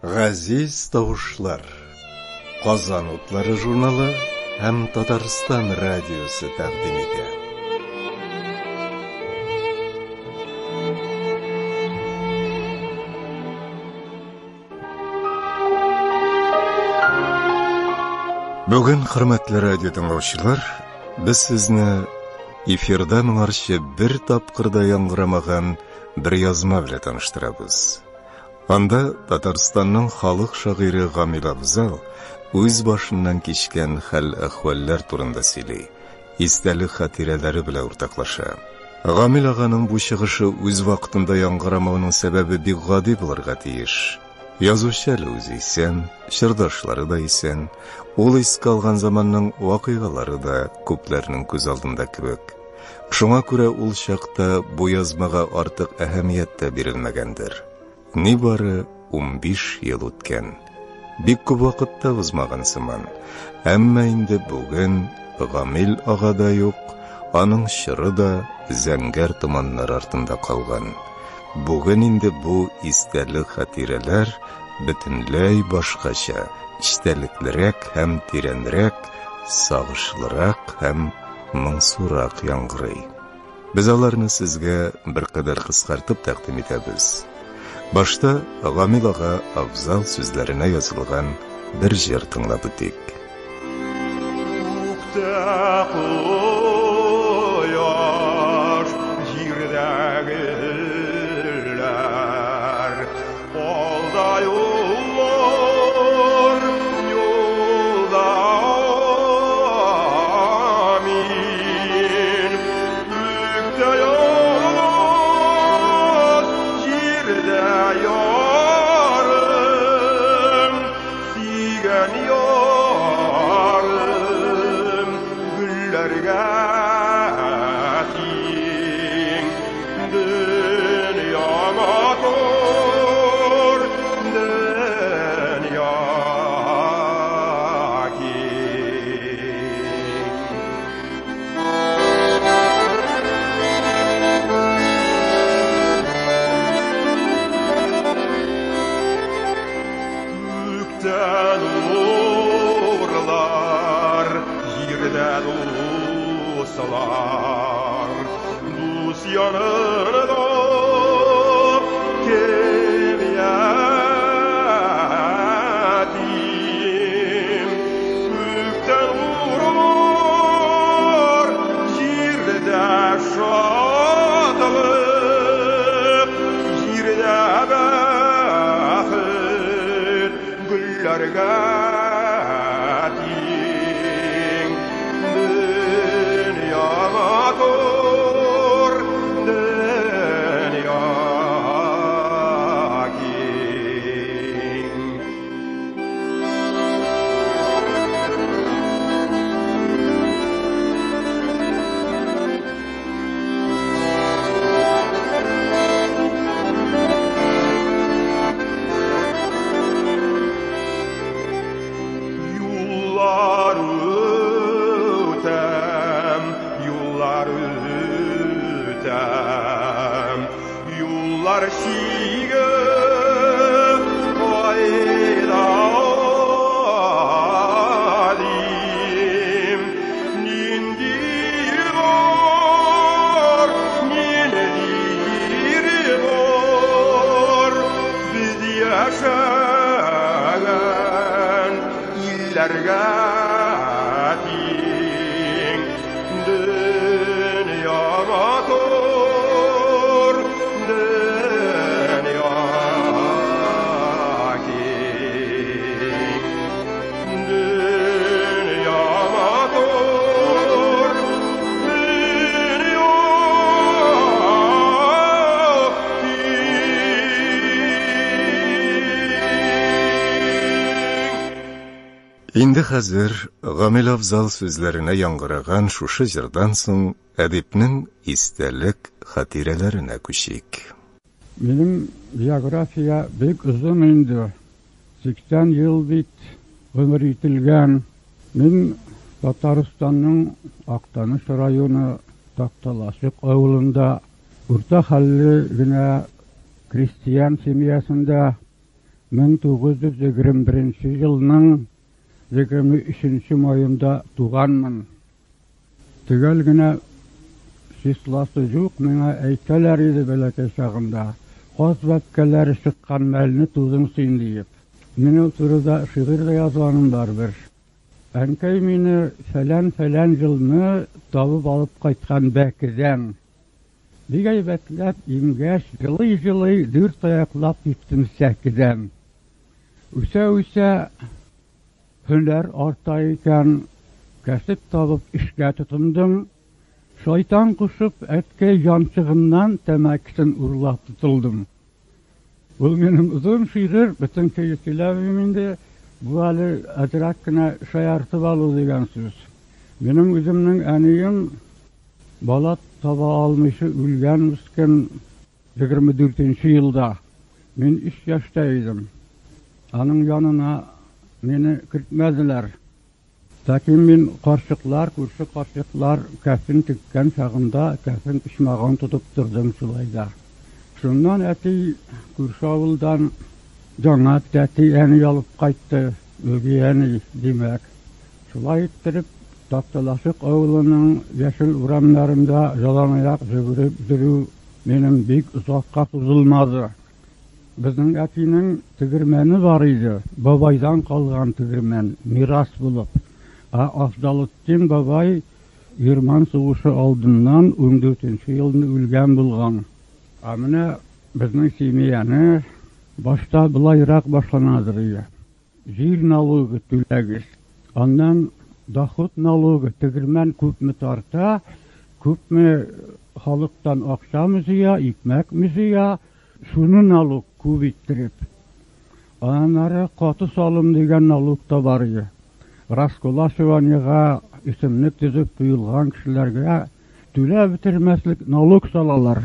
Газиз тавышлар. Казан утлары журналы һәм Татарстан радиосы тәкъдим итә. Бүген, хөрмәтле радио тыңлаучылар, без сезне эфирда моңарчы бер тапкыр да яңгырамаган бер язма белән таныштырабыз. Анда Татарстанның халык шагыйре Гамил Абзал үз башыннан кичкән хәл-әхвәлләр турында сөйли, истәлек-хатирәләре белән уртаклаша. Гамил аганың бу чыгышы үз вакытында яңгырамавының сәбәбе бик гади булырга тиеш. Язучы әле үзе исән, чордашлары да исән, ул искә алган заманның вакыйгалары да күпләрнең күз алдында кебек. Шуңа күрә ул чакта бу язмага артык әһәмият тә бирелмәгәндер. Нибары 15 ел үткән. Бик күп вакыт та узмаган сыман. Әмма инде бүген Гамил ага да юк, аның чоры да зәңгәр томаннар артында калган. Бүген инде бу истәлек-хатирәләр бөтенләй башкача, эчтәлеклерәк һәм тирәнрәк, сагышлырак һәм моңсурак яңгырый. Без аларны сезгә беркадәр кыскартып тәкъдим итәбез. Башта Гамил ага Афзал сүзләренә язылган бер җыр тыңлап үтик. Күктә кояш, җирдә гөлләр, алда юллар, юлда мин. Күктә ялгыз, җирдә ярым, сөйгән ярым, гөлләргә тиң. Дөнья матур, дөнья киң. Күктә нурлар, җирдә дуслар, дус янында кем ятим? Күктә нурлар, җирдә шатлык, җирдә бәхет, гөлләргә тиң. Дөнья матур, дөнья киң. Юллар үтәм, юллар үтәм, юллар чиге кайда дим? Нинди бар, нинди бар, без яшәгән илләргә тиң. Дөнья матур, дөнья киң. Дөнья матур, дөнья киң. Инде хәзер Гамил Афзал сүзләренә яңгыраган шушы җырдан соң әдипнең истәлек хатирәләренә күчик. Минем биография бик озын инде. 80 ел бит гомер ителгән. Мин Татарстанның Актаныш районы Такталачык авылында урта хәлле генә крестьян семьясында 1921 елның 23 маенда туганмын. Төгәл генә числосы юк, миңа әйтәләр иде бәләкәй чагында. Каз бәбкәләре чыккан мәлне тудың син диеп. Мин ул турыда шигырь дә язганым бар бер. Әнкәй мине фәлән-фәлән елны табып алып кайткан бәкедән. Бик әйбәтләп имгәч, җылый-җылый дүрт аяклап киттем сәкедән. Үсә-үсә һөнәр арта икән, кәсеп табып эшкә тотындым. Шайтан кушып, әткәй янчыгыннан тәмәкесен урлап тотылдым. Ул минем озын шигырь, бөтен көе сөйләмим инде. Бу әле әзрәк кенә шаяртып алу дигән сүз. Минем үземнең әнием бала таба алмыйча үлгән мескен 24 елда. Мин 3 яшьтә идем. Аның янына мине кертмәделәр. Ләкин мин карчыклар, күрше карчыклар кәфен теккән чагында кәфен почмагын тотып тордым шулай да. Шуннан әти күрше авылдан яңа тәти әни алып кайтты, үги әни, димәк. Шулай иттереп, Такталачык авылының яшел урамнарында яланаяк йөгереп йөрү минем бик озакка сузылмады. Безнең әтинең тегермәне бар иде, бабайдан калган тегермән, мирас булып. Ә Афзалетдин бабай Герман сугышы алдыннан 14 елны үлгән булган. Ә менә безнең семьяны башта болайрак башланадыр иде. Җир налогы түләгез. Аннан доход налогы, тегермән күпме тарта, күпме халыктан акчамы җыя, икмәкме җыя, шуны налог күп иттереп. Аннары каты салым дигән налог та бар иде. Раскулачиваниега исемлек төзеп куелган кешеләргә түләп бетермәслек налог салалар.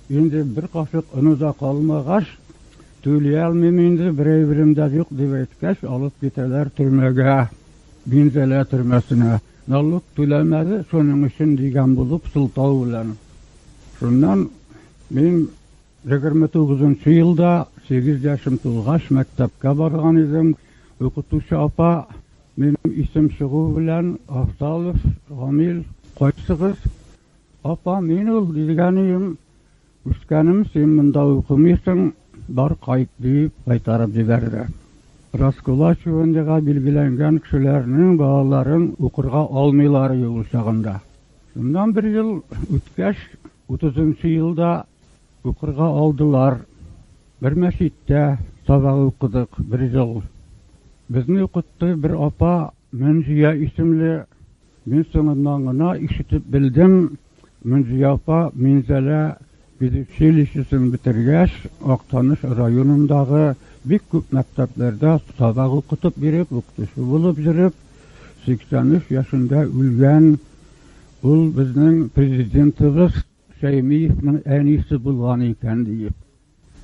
Инде бер кашык оны да калмагач, түли алмыйм инде, бер әйберем дә юк дип әйткәч, алып китәләр төрмәгә, Минзәлә төрмәсенә. Налог түләмәде, шуның өчен дигән булып сылтау белән. Шуннан мин 29 елда 8 яшем тулгач мәктәпкә барган идем. Укытучы апа минем исем чыгу белән Афзалов Гамил, кайсыгыз? Апа, мин ул дигән идем. Үскәнем, син монда укымыйсың, бар кайт дип кайтарып җибәрде. Раскулачиваниега билгеләнгән кешеләрнең балаларын укырга алмыйлар ул чагында. Шуннан бер ел үткәч, 30 елда укырга алдылар. Бер мәчеттә сабак укыдык бер ел. Безне укытты бер апа, Мөнзия исемле. Мин соңыннан гына ишетеп белдем, Мөнзия апа Минзәлә педучилищесын бетергәч, Актаныш районындагы бик күп мәктәпләрдә сабак укытып йөреп, укытучы булып йөреп, 83 яшендә үлгән. Ул безнең президентыбыз Шәймиевның әнисе булган икән диеп.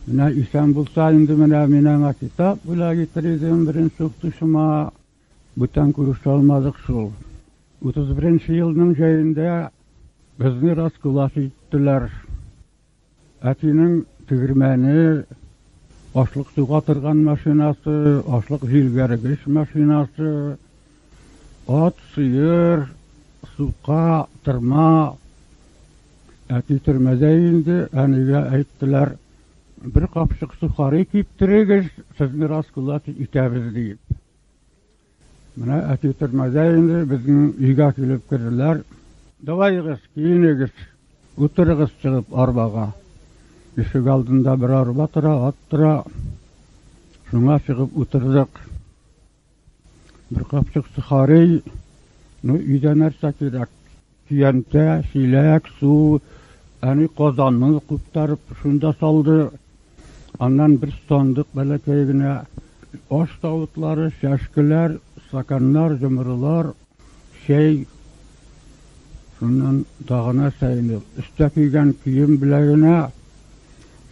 Менә исән булса инде менә мин аңа китап бүләк итер идем беренче укытучыма. Бүтән күрешә алмадык шул. 31 елның җәендә безне раскулаш иттеләр. Әтинең тегермәне, ашлык суга торган машинасы, ашлык җилгәргеч машинасы, ат, сыер, сука, тырма. Әти төрмәдә инде, әнигә әйттеләр, бер капчык сухари киптерегез, сезне раскулаш итәбез диеп. Менә әти төрмәдә инде, безнең өйгә килеп керделәр. Давайыгыз, киенегез, утырыгыз чыгып арбага. Ишек алдында бер арба тора, ат тора. Шуңа чыгып утырдык. Бер капчык сухари, ну өйдә нәрсә кирәк? Көянтә, чиләк, су, әни казанны куптарып шунда салды. Аннан бер сандык бәләкәй генә аш савытлары, чәшкеләр, стаканнар, йомрылар, чәй. Шуннан тагы нәрсә инде? Өстә кигән кием белән генә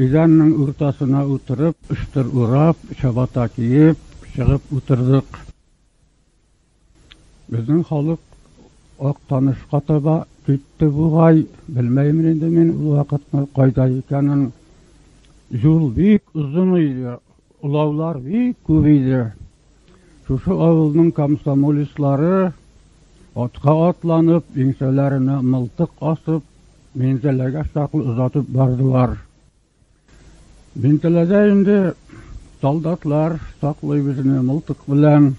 идәннең уртасына утырып, ыштыр урап, чабата киеп, чыгып утырдык. Безнең халык Актанышка таба китте бугай, белмәймен инде мин ул вакытны кайда икәнен. Юл бик озын иде, олаулар бик күп иде. Шушы авылның комсомолистлары атка атланып, иңсәләренә мылтык асып, Минзәләгә чаклы озатып бардылар. Минзәләдә инде солдатлар саклый безне мылтык белән.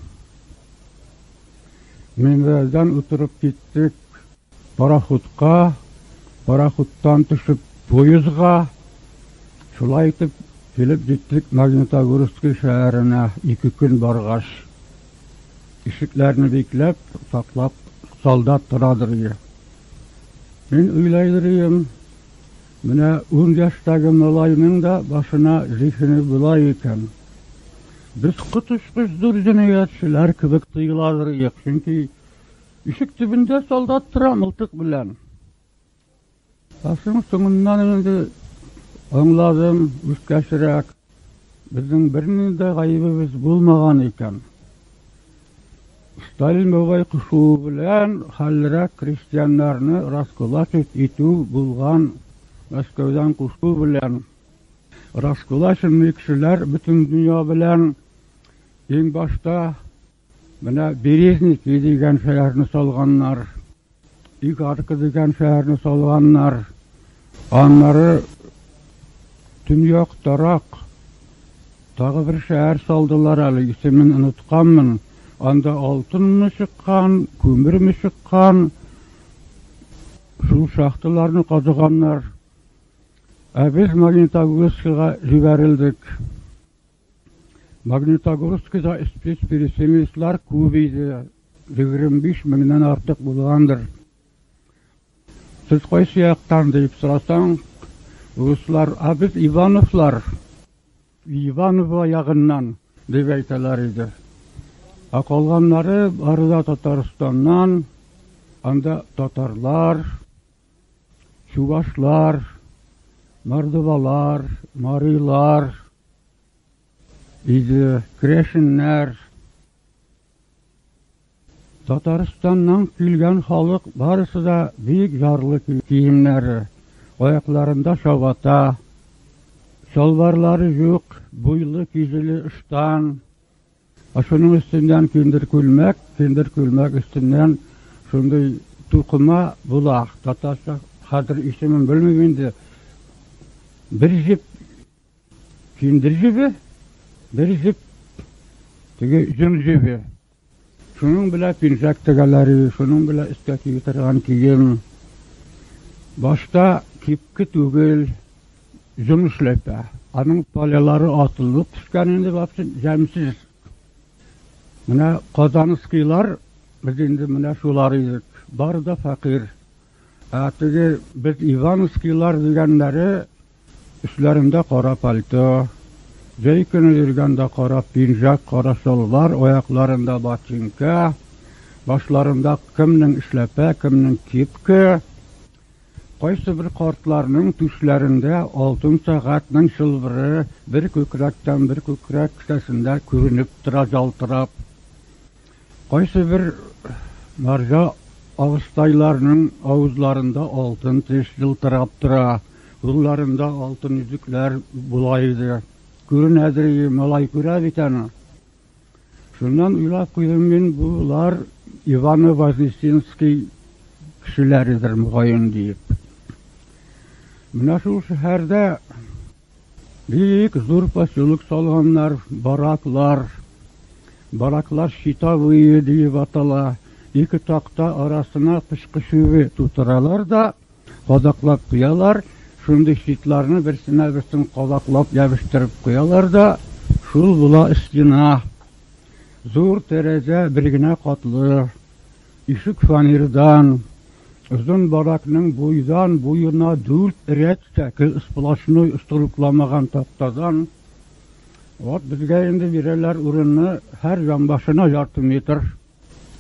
Минзәләдән утырып киттек пароходка, пароходтан төшеп поездга. Шулай итеп килеп җиттек Магнитогорский шәһәренә 2 көн баргач. Ишекләрне бикләп, саклап солдат торадыр иде. Мин уйлайдыр идем, менә 10 яшьтәге малайның да башына зиһене була икән. Без коточкыч зур җинаятьчеләр кебек тоеладыр идек, чөнки ишек төбендә солдат тора мылтык белән. Башым соңыннан инде аңладым, үскәчрәк, безнең бернинди дә гаебебез булмаган икән. Сталин бабай кушуы белән хәллерәк крестьяннарны раскулачить итү булган Мәскәүдән кушу белән. Раскулаченный кешеләр бөтен дөнья белән иң башта менә Березники дигән шәһәрне салганнар, Игарка дигән шәһәрне салганнар. Аннары төньяктарак тагы бер шәһәр салдылар әле, исемен онытканмын. Анда алтынмы чыккан, күмерме чыккан, шул шахталарны казыганнар. Ә без Магнитогорскига җибәрелдек. Магнитогорскида спецпереселенецлар күп иде, 25 меңнән артык булгандыр. Сез кайсы яктан дип сорасаң, руслар, а без Ивановлар, Иваново ягыннан дип әйтәләр иде. Ә калганнары бары да Татарстаннан, анда татарлар, чувашлар, мордвалар, марилар иде, керәшеннәр. Татарстаннан килгән халык барысы да бик зарлы киемнәре, аякларында чабата, чалбарлары юк, буйлы кизеле ыштан. Ә шуның өстеннән киндер күлмәк, киндер күлмәк өстеннән шундый тукыма була. Татарча хәзер исемен белмим инде. Бер җеп киндер җебе, бер җеп теге җон җебе. Шуның белән пинжәк тегәләре, шуның белән өскә кия торган кием. Башта кипке түгел, җон эшләпә. Аның палялары атылып төшкән инде вообще җәмсез. Менә Казанскийлар, без инде менә шулар идек. Бары да фәкыйрь. Ә теге без Ивановскийлар дигәннәре өсләрендә кара пальто, җәй көне йөргәндә кара пинжәк, кара чалбар, аякларында ботинка, башларында кемнең эшләпә, кемнең кипке. Кайсы бер картларның түшләрендә алтын сәгатьнең чылбыры бер күкрәктән бер күкрәк кесәсендә күренеп тора ялтырап. Кайсы бер марҗа абыстайларның авызларында алтын теш ялтырап тора, кулларында алтын йөзекләр була иде. Күренәдер, малай күрә бит аны. Шуннан уйлап куйдым мин, булар Иваново-Вознесенский кешеләредер мөгаен диеп. Менә шул шәһәрдә бик зур поселок салганнар, бараклар. Бараклар щитовые диеп атала. Ике такта арасына пычкы чүбе тутыралар да, кадаклап куялар. Шундый щитларны берсенә берсен кадаклап ябыштырып куялар да, шул була стена. Зур тәрәзә бер генә катлы, ишек фанердан, озын баракның буйдан буена 4 рәт сәке сплошной остырыкламаган тактадан. Вот безгә инде бирәләр урынны һәр җанбашына ярты метр.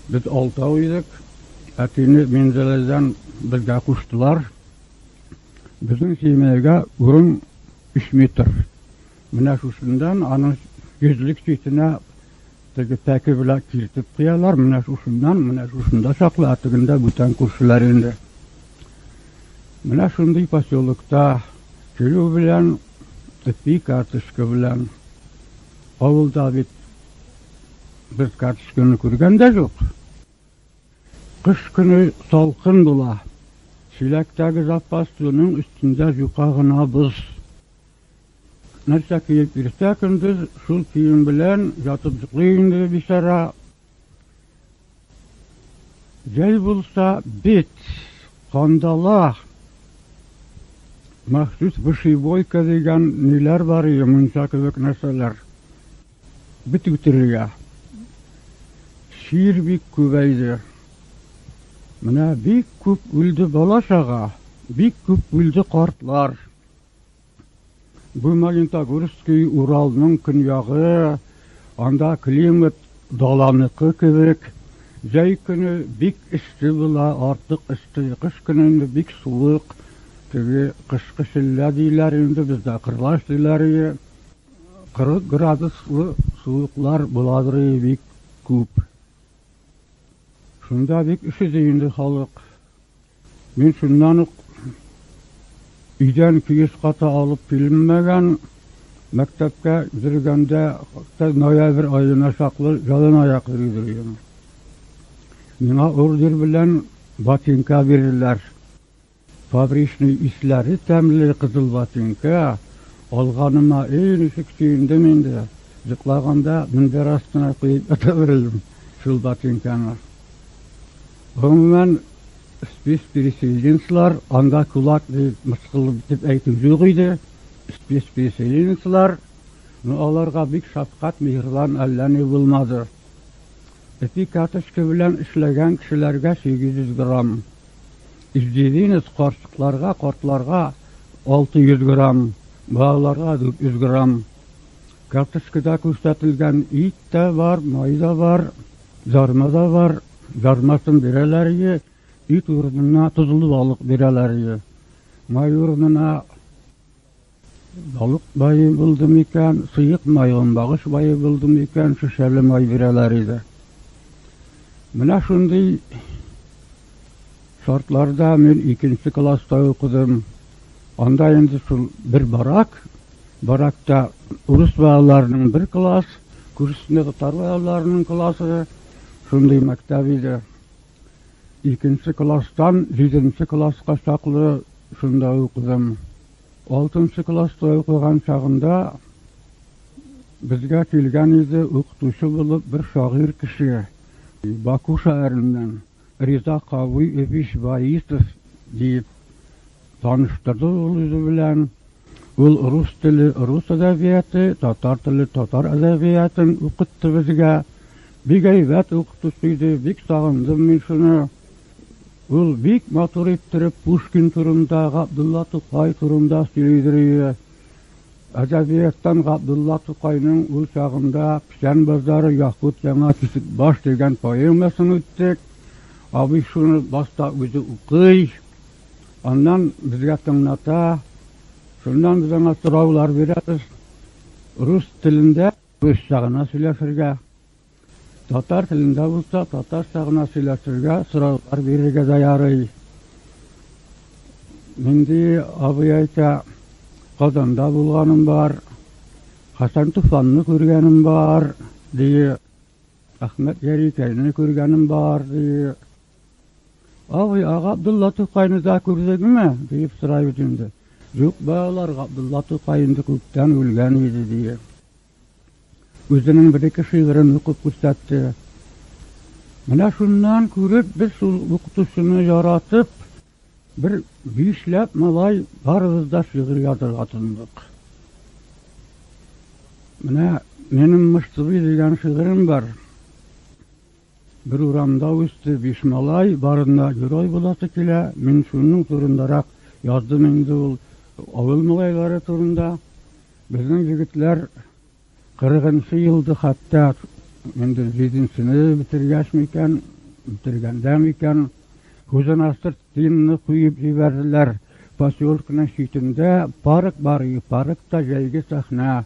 Без алтау идек. Әтине Мензеледән безгә куштылар. Безнең семьяга урын 3 метр. Менә шушындан аның йөзлек читенә теге пәке белән киртеп куялар. Менә шушыннан, менә шушында чаклы, ә тегендә бүтән күршеләр инде. Менә шундый поселокта килү белән, ипи карточка белән. Авылда бит без карточканы күргән дә юк. Кыш көне салкын була. Чиләктәге запас суның өстендә юка гына боз. Нәрсә киеп йөрсә көндез, шул кием белән ятып йоклый инде бичара. Җәй булса, бит, кандала, махсус вышибойка дигән ниләр бар иде, мунча кебек нәрсәләр. Бит үтерергә. Чир бик күбәйде. Менә бик күп үлде бала-чага, бик күп үлде картлар. Бу Магнитогорский Уралның көньягы, анда климат даланыкы кебек. Җәй көне бик эссе була, артык эссе, кыш көне инде бик суык. Теге кышкы челлә диләр инде, бездә кырлач диләр иде. 40 градуслы суыклар буладыр бик күп. Шунда бик өшеде инде халык. Мин шуннан ук өйдән киез ката алып киленмәгән, мәктәпкә йөргәндә ноябрь аена чаклы ялан аяк йөридер идем. Миңа ордер белән ботинка бирделәр. Фабричный исләре тәмле кызыл ботинка. Алганыма эй ничек сөендем инде. Йоклаганда мендәр астына куеп ята бирдем шул ботинканы. Гомумән, спецпереселенцлар, анда кулак дип мыскыл дип әйтү юк иде. Спецпереселенцлар, но аларга бик шәфкать, миһербан әллә ни булмады. Эпи карточка белән эшләгән кешеләргә 800 грамм. Иждивенец карчыкларга, картларга 600 грамм, балаларга 400 грамм. Карточкада күрсәтелгән ит тә бар, май да бар, ярма да бар. Ярмасын бирәләр иде, ит урынына тозлы балык бирәләр иде. Май урынына балык мае булды микән, сыек май, онбагыш мае булды микән, шешәле май бирәләр иде. Менә шундый шартларда мин икенче класста укыдым. Анда инде шул бер барак, баракта урыс балаларының бер класс, күршесендә татар балаларының классы, шундый мәктәп иде. Икенче класстан җиденче класска чаклы шунда укыдым. Алтынчы класста укыган чагында безгә килгән иде укытучы булып бер шагыйрь кеше. Баку шәһәреннән Риза Кавыевич Ваитов дип таныштырды ул үзе белән. Ул рус теле, рус әдәбияты, татар теле, татар әдәбиятын укытты безгә. Бик әйбәт укытучы иде, бик сагындым мин шуны. Ул бик матур иттереп Пушкин турында, Габдулла Тукай турында сөйлидер иде. Әдәбияттан Габдулла Тукайның ул чагында Печән базары яхуд Яңа Кисекбаш дигән поэмасын үттек. Абый шуны башта үзе укый, аннан безгә тыңлата. Шуннан без аңа сораулар бирәбез. Рус телендә русча гына сөйләшергә, татар телендә булса, татарча гына сөйләшергә, сораулар бирергә дә ярый. Нинди абый әйтә, Казанда булганым бар, Хәсән Туфанны күргәнем бар, ди. Әхмәт Ярикәйне күргәнем бар, ди. Абый, ә Габдулла Тукайны да күрдеңме? дип сорай бит инде. Юк, балалар, Габдулла Тукай инде күптән үлгән иде, ди. Үзенең бер-ике шигырен укып күрсәтте. Менә шуннан күреп, без шул укытучыны яратып, бер бишләп малай барыбыз да шигырь язырга тотындык. Менә минем Мыштыбый дигән шигырем бар. Бер урамда үсте биш малай, барында герой буласы килә. Мин шуның турындарак яздым инде ул авыл малайлары турында. Безнең егетләр 40 елды хәтта инде җиденчене бетергәч микән, бетергәндә микән, Хуҗанасыр-Тинны куеп җибәрделәр. Поселканың читендә парк бар, паркта җәйге сәхнә.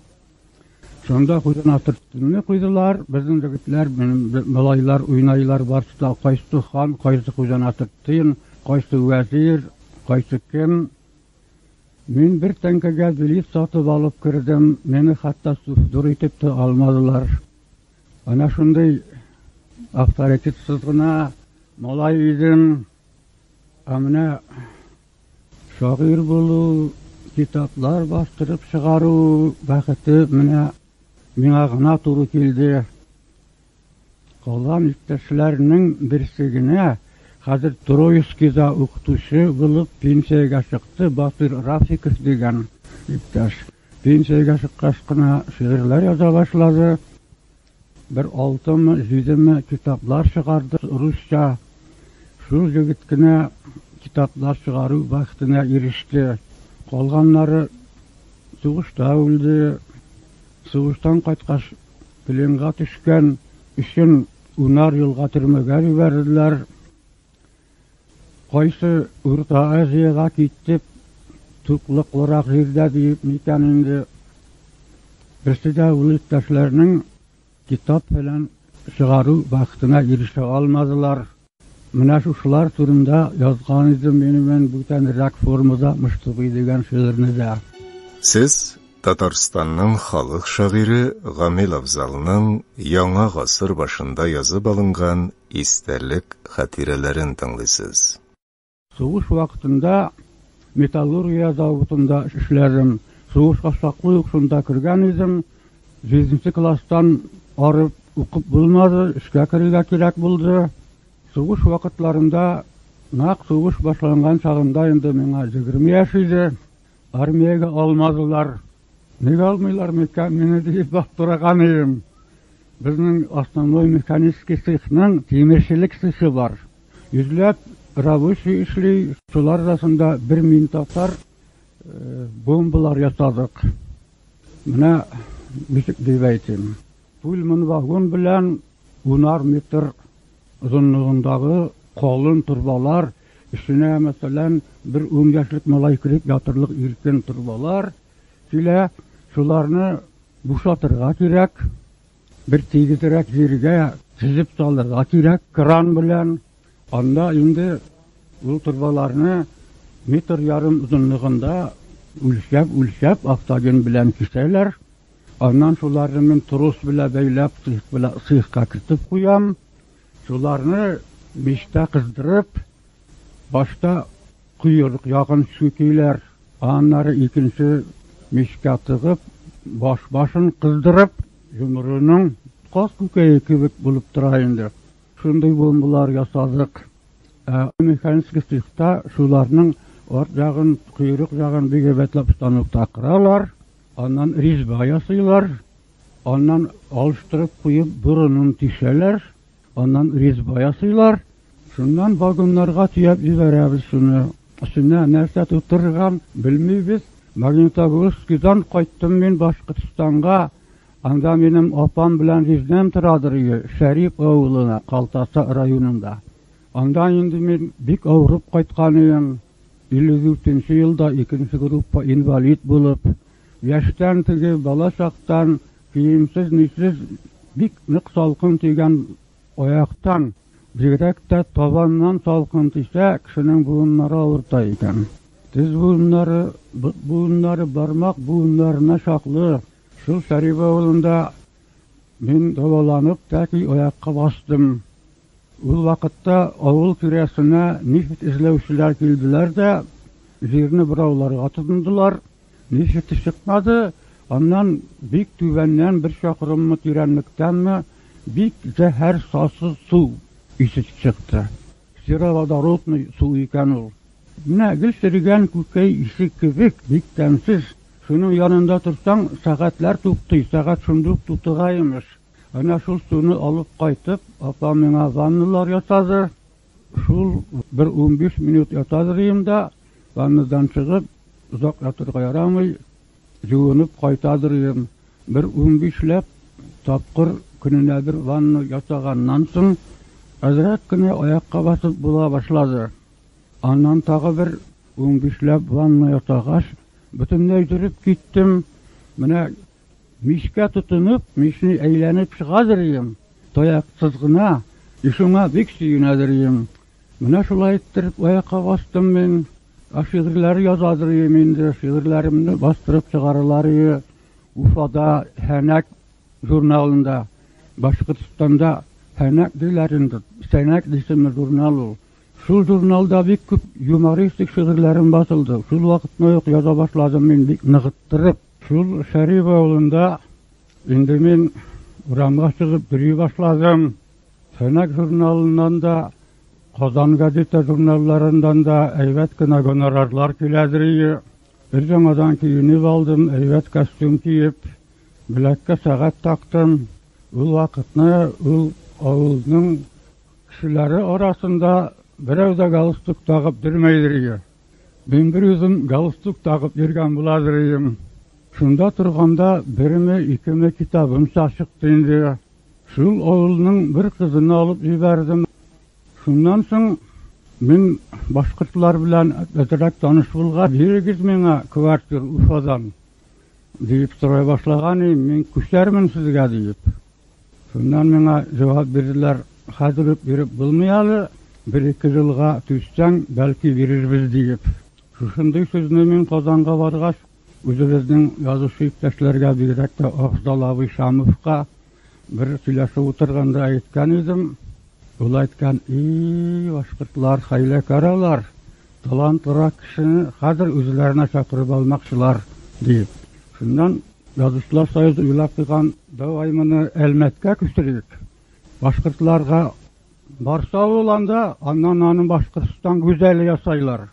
Шунда Хуҗанасыр-Тинны куйдылар. Безнең егетләр, минем малайлар уйнайлар барысы да, кайсы хан, кайсы Хуҗанасыр-Тин, кайсы вәзир, Кайсы кем. Мин бер тәңкәгә билет сатып алып кердем, мине хәтта суфдур итеп тә алмадылар. Әнә шундый авторитетсыз гына малай идем. Ә менә шагыйрь булу, китаплар бастырып чыгару бәхете менә миңа гына туры килде. Калган иптәшләрнең берсе генә хәзер Троицкида укытучы булып пенсиягә чыкты, Батыр Рафиков дигән иптәш. Пенсиягә чыккач кына шигырьләр яза башлады. Бер алтымы, җидеме китаплар чыгарды русча. Шул егет кенә китаплар чыгару бәхетенә иреште. Калганнары сугышта үлде. Сугыштан кайткач, пленга төшкән өчен унар елга төрмәгә җибәрделәр. Кайсы Урта Азиягә китеп, туклыклырак җирдә диеп микән инде. Берсе дә ул иптәшләрнең китап белән чыгару бәхетенә ирешә алмадылар. Менә шушылар турында язган идем мин бүтәнрәк формада Мыштубый дигән шигырьне дә. Сез Татарстанның халык шагыйре Гамил Афзалның яңа гасыр башында язып алынган истәлек хатирәләрен тыңлыйсыз. Сугыш вакытында металлургия заводында эшләдем. Сугышка чаклы ук шунда кергән идем. 7 класстан арып укып булмады, эшкә керергә кирәк булды. Сугыш вакытларында, нәкъ сугыш башланган чагында инде миңа 20 яшь иде. Армиягә алмадылар. Нигә алмыйлар микән мине дип аптыраган идем. Безнең основной механический цехның тимерчелек цехы бар. Йөзләп рабочий эшли, шулар арасында бер мин татар бомбалар ясадык. Менә ничек дип әйтим. Пульман вагон белән 10 метр озынлыгындагы калын торбалар, эченә, мәсәлән, бер 10 яшьлек малай кереп ятырлык иркен торбалар килә. Шуларны бушатырга кирәк, бер тигезрәк җиргә тезеп салырга кирәк кран белән. Анда инде ул торбаларны метр ярым озынлыгында үлчәп-үлчәп автоген белән кисәләр. Аннан шуларны мин трос белән бәйләп, цехка кертеп куям. Шуларны мичтә кыздырып, башта койрык ягын сүтиләр. Аннары икенче мичкә тыгып, баш башын кыздырып, йомрының каз күкәе кебек булып тора инде. Шундый бомбалар ясадык. Ә механический цехта шуларның арт ягын, койрык ягын бик әйбәтләп станокта кыралар. Аннан резьба ясыйлар. Аннан алыштырып куеп борынын тишәләр. Аннан резьба ясыйлар. Шуннан вагоннарга төяп җибәрәбез шуны. Эченә нәрсә тутырган белмибез. Магнитогорскидан кайттым мин Башкортстанга. Анда минем апам белән җизнәм торадыр иде, Шәрип авылына, Калтасы районында. Анда инде мин бик авырып кайткан идем. 54 елда икенче группа инвалид булып, яшьтән теге бала чактан киемсез, нисез бик нык салкын тигән аяктан, бигрәк тә табаннан салкын тисә, кешенең буыннары авырта икән. Тез буыннары, бот буыннары, бармак буыннарына чаклы. Шул Шәрип авылында мин дәваланып тәки аякка бастым. Ул вакытта авыл тирәсенә нефть эзләүчеләр килделәр дә, җирне борауларга тотындылар. Нефть чыкмады, аннан бик түбәннән бер чакрыммы тирәнлектәнме бик зәһәр сасы су исе чыкты. Сероводородный су икән ул. Менә гел черегән күкәй исе кебек, бик тәмсез. Шуның янында торсаң, сәгатьләр туктый, сәгать шундук тутыга имеш. Әнә шул суны алып кайтып, апа миңа ванналар ясады. Шул бер 15 минут ятадыр идем дә, ваннадан чыгып, озак ятырга ярамый, юынып кайтадыр идем. Бер 15ләп тапкыр көненә бер ванна ясаганнан соң, әзрәк кенә аякка басып була башлады. Аннан тагы бер 15ләп ванна ясагач, бөтенләй йөреп киттем. Менә мичкә тотынып, мичне әйләнеп чыгадыр идем. Таяксыз гына, и шуңа бик сөенәдер идем. Менә шулай иттереп аякка бастым мин. Ә шигырьләр язадыр идем инде, шигырьләремне бастырып чыгаралар иде. Уфада Һәнәк журналында, Башкортстанда Һәнәк диләр инде, Сәнәк дисеме журнал ул. Шул журналда бик күп юмористик шигырьләрем басылды. Шул вакытны ук яза башладым мин бик ныгыттырып. Шул Шәриф авылында инде мин урамга чыгып йөри башладым. Сәнәк журналыннан да, Казан газета журналларыннан да әйбәт кенә гонорарлар киләдер иде. Бер яңадан киенеп алдым, әйбәт костюм киеп, беләккә сәгать тактым. Ул вакытны ул авылның кешеләре арасында берәү дә галстук тагып йөрмәйдер иде. Мин бер үзем галстук тагып йөргән буладыр идем. Шунда торганда берме, икеме китабым чыкты инде. Шул авылның бер кызын алып җибәрдем. Шуннан соң мин башкортлар белән әзрәк таныш булгач, бирегез миңа квартир Уфадан диеп сорай башлаган идем, мин күчәрмен сезгә диеп. Шуннан миңа җавап бирделәр, хәзер үк биреп булмый әле, бер-ике елга түзсәң, бәлки бирербез диеп. Шушындый сүзне мин Казанга баргач, үзебезнең язучы иптәшләргә, бигрәк тә Афзал абый Шамовка бер сөйләшеп утырганда әйткән идем. Ул әйткән, и, башкортлар хәйләкәр алар, талантлырак кешене хәзер үзләренә чакырып алмакчылар, диеп. Шуннан Язучылар союзы уйлап куйган, давай моны Әлмәткә күчерик. Башкортларга барса ул анда, аннан аны Башкортстан гүзәле ясайлар.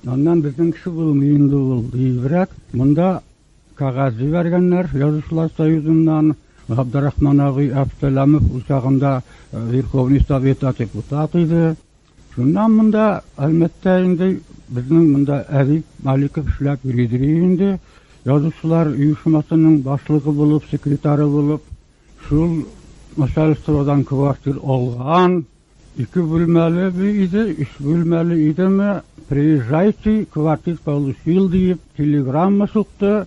Аннан безнең кеше булмый инде ул, диебрәк. Монда кәгазь җибәргәннәр Язучылар союзыннан. Габдрахман абый Әбсәләмов ул чагында Верховный Советта депутат иде. Шуннан монда Әлмәттә инде безнең монда Әдип Маликов эшләп йөридер инде. Язучылар оешмасының башлыгы булып, секретаре булып, шул начальстводан квартир алган. Ике бүлмәле иде, өч бүлмәле идеме, приезжайте, квартир получил диеп телеграмма сукты.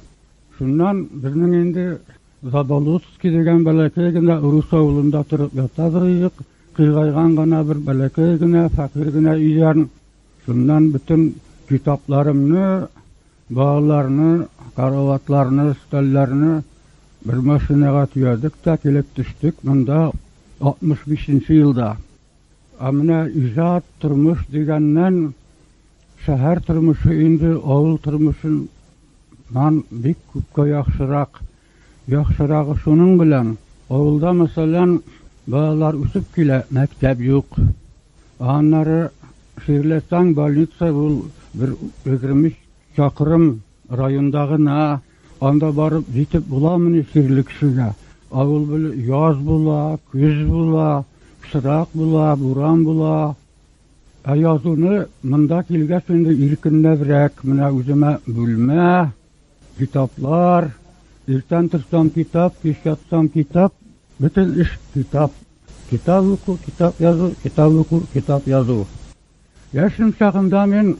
Шуннан безнең инде Заболоцкий дигән бәләкәй генә рус авылында торып ятадыр идек. Кыйгайган гына бер бәләкәй генә, фәкыйрь генә өйдән. Шуннан бөтен китапларымны, балаларны, караватларны, өстәлләрне бер машинага төядек тә килеп төштек монда 65 елда. Ә менә иҗат, тормыш дигәннән шәһәр тормышы инде авыл тормышыннан бик күпкә яхшырак. Яхшырагы шуның белән, авылда, мәсәлән, балалар үсеп килә, мәктәп юк. Аннары чирләсәң, больница ул бер 23 чакрым районда гына, анда барып җитеп буламыни чирле кешегә? Авыл беле яз була, көз була, пычрак була, буран була. Ә язуны монда килгәч инде иркенләбрәк, менә үземә бүлмә, китаплар, иртән торсам китап, кич ятсам китап, бөтен эш китап. Китап уку, китап язу, китап уку, китап язу. Яшем чагында мин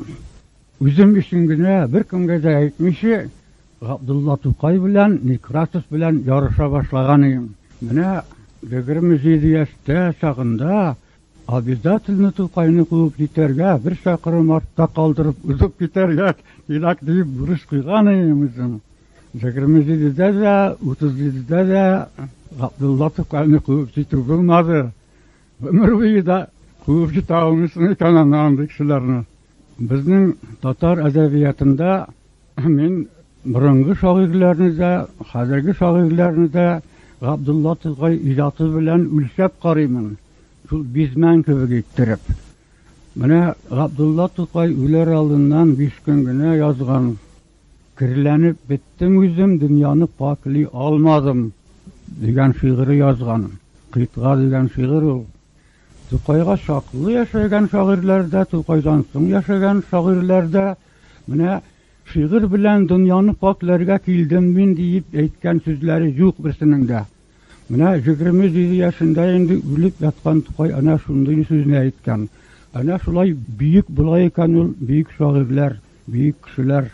үзем өчен генә беркемгә дә әйтмичә Габдулла Тукай белән Некрасов белән ярыша башлаган идем. Менә 27 яшьтә чагында обязательно Тукайны куып җитәргә, бер чакрым артта калдырып узып китәргә кирәк дип бурыч куйган идем үзем. 27-дә дә, 37-дә дә Габдулла Тукайны куып җитү булмады. Гомер буе да куып җитә алмыйсың икән аны андый кешеләрне. Безнең татар әдәбиятында мин борынгы шагыйрьләрне дә, хәзерге шагыйрьләрне дә Габдулла Тукай иҗаты белән үлчәп карыймын. Шул бизмән кебек иттереп. Менә Габдулла Тукай үләр алдыннан 5 көн генә язган. Керләнеп беттем үзем, дөньяны пакли алмадым дигән шигыре язган. Кыйтга дигән шигырь ул. Тукайга чаклы яшәгән шагыйрьләр дә, Тукайдан соң яшәгән шагыйрьләр дә менә шигырь белән дөньяны пакъләргә килдем мин диеп әйткән сүзләре юк берсенең дә. Менә 27 яшендә инде үлеп яткан Тукай әнә шундый сүзне әйткән. Әнә шулай бөек була икән ул бөек шагыйрьләр, бөек кешеләр.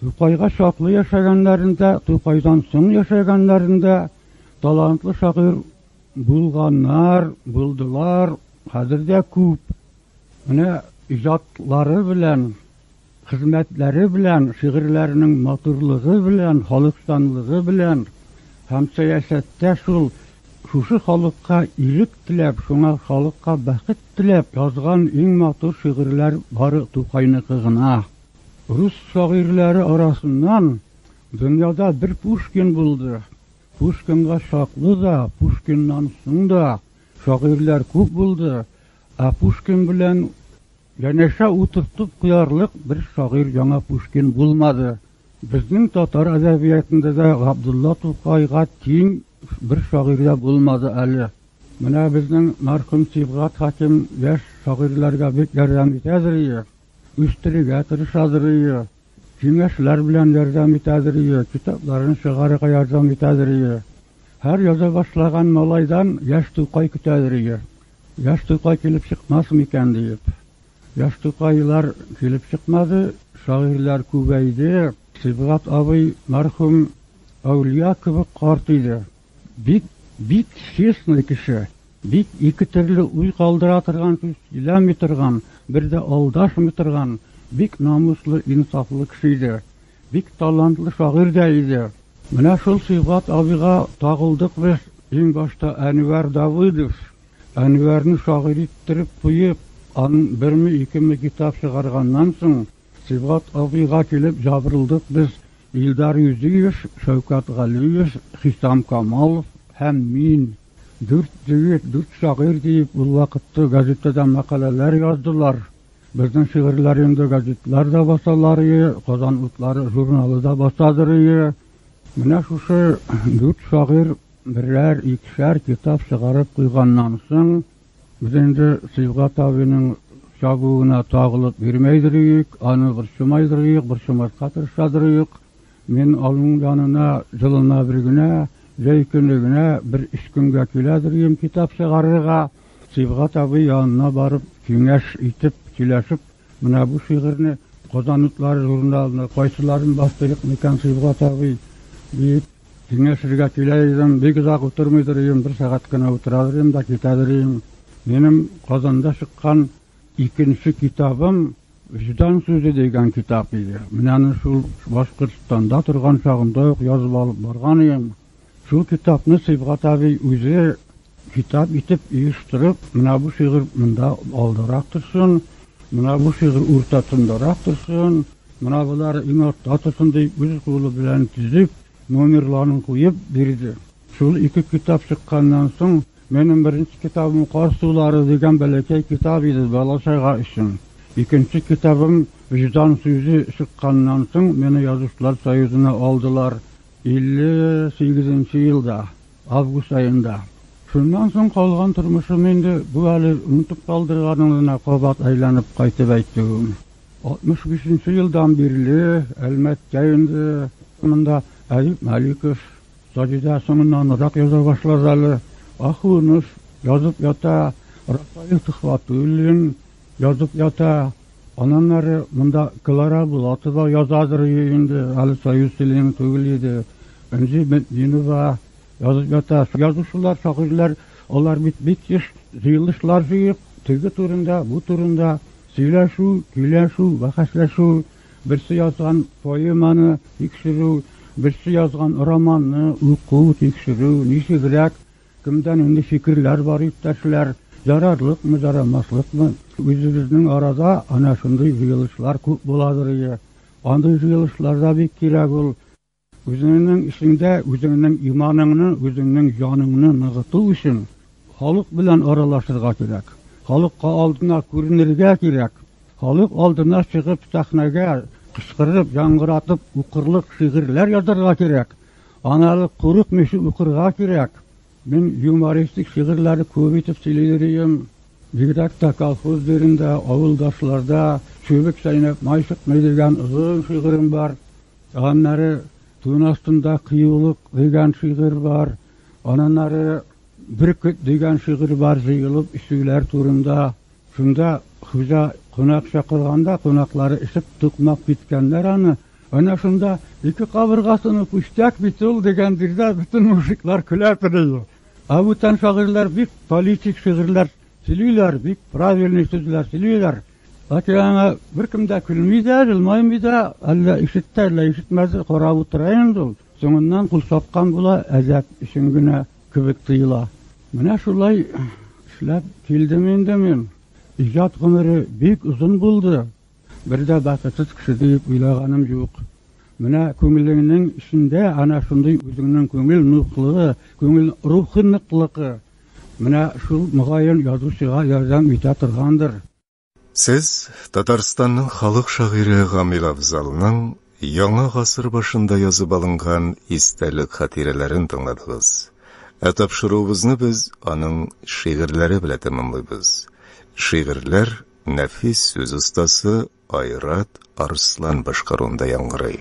Тукайга чаклы яшәгәннәрендә, Тукайдан соң яшәгәннәрендә талантлы шагыйрь булганнар, булдылар, хәзер дә күп. Менә иҗатлары белән, Хезмәтләре белән, шигырьләренең матурлыгы белән, халыкчанлыгы белән һәм сәясәттә шул шушы халыкка ирек теләп, шуңа халыкка бәхет теләп язган иң матур шигырьләр бары Тукайныкы гына. Рус шагыйрьләре арасыннан дөньяда бер Пушкин булды. Пушкинга чаклы да, Пушкиннан соң да шагыйрьләр күп булды, ә Пушкин белән янәшә утыртып куярлык бер шагыйрь яңа Пушкин булмады. Безнең татар әдәбиятында да Габдулла Тукайга тиң бер шагыйрь дә булмады әле. Менә безнең мәрхүм Сибгат Хәким яшь шагыйрьләргә бик ярдәм итәдер ие, үстерергә тырышадыр ие, киңәшләр белән ярдәм итәдер ие, китапларын чыгарырга ярдәм итәдер ие. Һәр яза башлаган малайдан яшь Тукай көтәдер ие. Яшь Тукай килеп чыкмас микән диеп. Яшь Тукайлар килеп чыкмады, шагыйрьләр күбәйде. Сибгат абый мәрхүм әүлия кебек карт иде. Бик, бик честный кеше. Бик ике төрле уй калдыра торган сүз сөйләми торган, бер дә алдашмый торган, бик намуслы, инсафлы кеше иде. Бик талантлы шагыйрь дә иде. Менә шул Сибгат абыйга тагылдык без. Иң башта Әнвәр Давыдов. Әнвәрне шагыйрь иттереп куеп, аның берме, икеме китап чыгарганнан соң, Сибгат абыйга килеп җабырылдык без Илдар Юзиев, Шәүкәт Галиев, Хисам Камалов һәм мин. Дүрт егет, дүрт шагыйрь диеп, ул вакытта газетада мәкаләләр яздылар. Безнең шигырьләр инде газетлар да басалар ие, Казан утлары журналы да басадыр ие. Менә шушы дүрт шагыйрь берәр, икешәр китап чыгарып куйганнан соң, без инде Сибгат абыйның чабуына тагылып йөрмәйдер идек, аны борчымайдыр идек, борчымаска тырышадыр идек. Мин аның янына җылына бер генә, җәй көне генә бер өч көнгә киләдер идем китап чыгарырга. Сибгат абый янына барып, киңәш итеп, сөйләшеп, менә бу шигырьне Казан утлары журналына кайсыларын бастырыйк микән, Сибгат абый, диеп киңәшергә килә идем. Бик озак утырмыйдыр идем, бер сәгать кенә утырадыр идем дә китәдер идем. Минем Казанда чыккан икенче китабым Вөҗдан сүзе дигән китап иде. Менә аны шул Башкортстанда торган чагында ук язып алып барган идем. Шул китапны Сибгат абый үзе китап итеп оештырып, менә бу шигырь монда алдарак торсын, менә бу шигырь уртасындарак торсын, менә болар иң артта торсын дип үз кулы белән төзеп, номерларын куеп бирде. Шул ике китап чыкканнан соң, минем беренче китабым Кар сулары дигән бәләкәй китап иде бала-чага өчен. Икенче китабым Вөҗдан сүзе чыкканнан соң, мине Язучылар союзына алдылар 58 елда, август аенда. Шуннан соң калган тормышым инде бу әле онытып калдырганым гына кабат әйләнеп кайтып әйтүем. 65 елдан бирле Әлмәттә инде монда Әдип Маликов, Саҗидә соңыннанрак яза башлады әле, Ахунов язып ята, Рафаил Төхвәтуллин язып ята. Аннан ары монда Клара Булатова язадыр инде, әле союз члены түгел иде. Энҗи Мөтдинова язып ята. Язучылар, шагыйрьләр, алар бит бик еш җыелышлар җыеп, теге турында, бу турында сөйләшү, көйләшү, бәхәсләшү, берсе язган поэманы тикшерү, берсе язган романны уку, тикшерү, ничегрәк, кемдә нинди фикерләр бар, иптәшләр, ярарлыкмы, ярамаслыкмы? Үзебезнең арада ана шундый җыелышлар күп буладыр ие. Андый җыелышларда бик кирәк ул. Үзеңнең эшеңдә, үзеңнең иманыңны, үзеңнең җаныңны ныгыту өчен халык белән аралашырга кирәк. Халыкка алдына күренергә кирәк. Халык алдына чыгып сәхнәгә кычкырып, яңгыратып укырлык шигырьләр язарга кирәк. Аны әле курыкмыйча укырга кирәк. Мин юмористик шигырьләре күп итеп сөйлидер идем. Бигрәк тә колхоз җирендә, авылдашларда чүбек чәйнәп май чыкмый дигән озын шигырем бар. Аннары Тун астында кыюлык дигән шигырь бар. Аннары Бөркет дигән шигырь бар, җыелып эчүләр турында. Шунда хуҗа кунак чакырганда, кунаклары эчеп тукмап киткәннәр аны. Әнә шунда ике кабыргасыны пүчтәк бит ул дигән җирдә бөтен мужиклар көлә торды. Ә бүтән шагыйрьләр бик политик шигырьләр сөйлиләр, бик правильный сүзләр сөйлиләр. Ләкин аңа беркем дә көлми дә, елмаймый да, әллә ишетте, әллә ишетмәде, карап утыра инде ул. Соңыннан кул чапкан була, әзәп өчен генә кебек тоела. Менә шулай эшләп килдем инде мин. Иҗат гомере бик озын булды. Бер дә бәхетсез кеше диеп уйлаганым юк. Менә күңелеңнең эчендә әнә шундый үзеңнең күңел ныклыгы, күңел рухы ныклыгы. Менә шул мөгаен язучыга ярдәм итә торгандыр. Сез Татарстанның халык шагыйре Гамил Афзалның яңа гасыр башында язып алынган истәлек-хатирәләрен тыңладыгыз. Ә тапшыруыбызны без аның шигырьләре белән тәмамлыйбыз. Шигырьләр нәфис сүз остасы Айрат Арслан башкаруында яңгырый.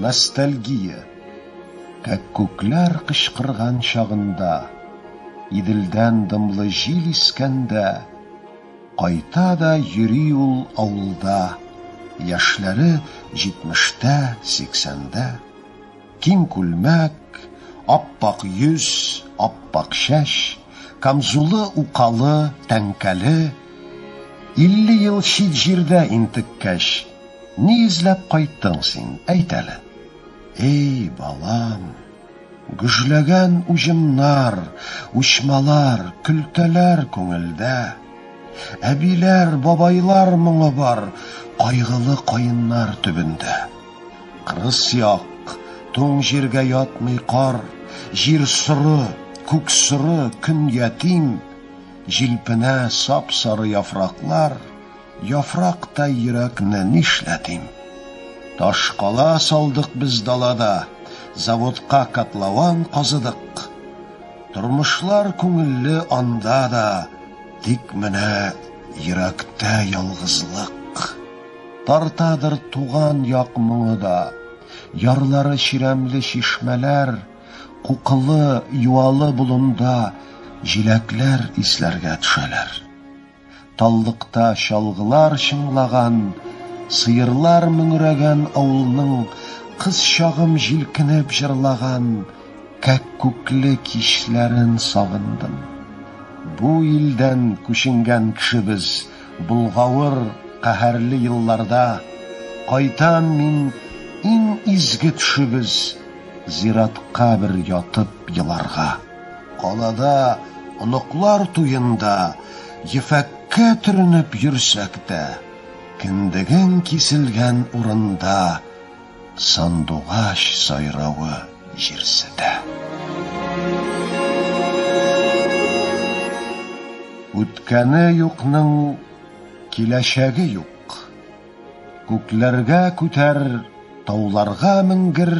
Ностальгия. Кәккүкләр кычкырган чагында, Иделдән дымлы җил искәндә, Кайта да йөри ул авылда, Яшьләре җитмештә, сиксәндә. Киң күлмәк, ап-ак йөз, ап-ак чәч, Камзулы укалы, тәңкәле. 50 ел чит җирдә интеккәч, Ни эзләп кайттың син, әйт әле? Эй, балам, гөжләгән уҗымнар, Учмалар, көлтәләр күңелдә. Әбиләр, бабайлар моңы бар Кайгылы каеннар төбендә. Кырыс як, туң җиргә ятмый кар, Җир соры, күк соры, көн ятим. Җилпенә сап-сары яфраклар, Яфрактай йөрәкне нишләтим? Таш кала салдык без далада, Заводка котлован казыдык. Тормышлар күңелле анда да, Тик менә йөрәктә ялгызлык. Тартадыр туган як моңы да, Ярлары чирәмле чишмәләр, Кукылы, юалы болында Җиләкләр исләргә төшәләр. Таллыкта чалгылар чыңлаган, Сыерлар мөңрәгән авылның Кыз чагым җилкенеп җырлаган Кәккүкле кичләрен сагындым. Бу илдән күченгән кешебез Болгавыр, каһәрле елларда. Кайтам мин, иң изге төшебез, Зиратка бер ятып еларга. Калада оныклар туенда Ефәккә төренеп йөрсәк тә, Кендегең киселгән урында Сандугач сайравы җирсетә. Үткәне юкның киләчәге юк. Күкләргә күтәр, тауларга менгер,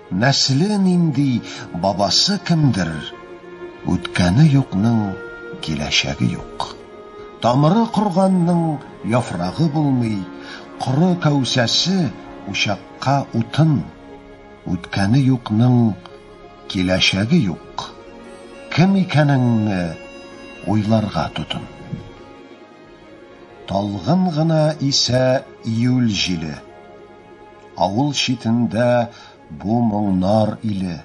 Нәселе нинди, бабасы кемдер, Үткәне юкның киләчәге юк. Тамыры корганның яфрагы булмый, Коры кәүсәсе учакка утын. Үткәне юкның киләчәге юк, Кем икәнеңне уйларга тотын. Талгын гына исә июль җиле. Авыл читендә бу моңнар иле.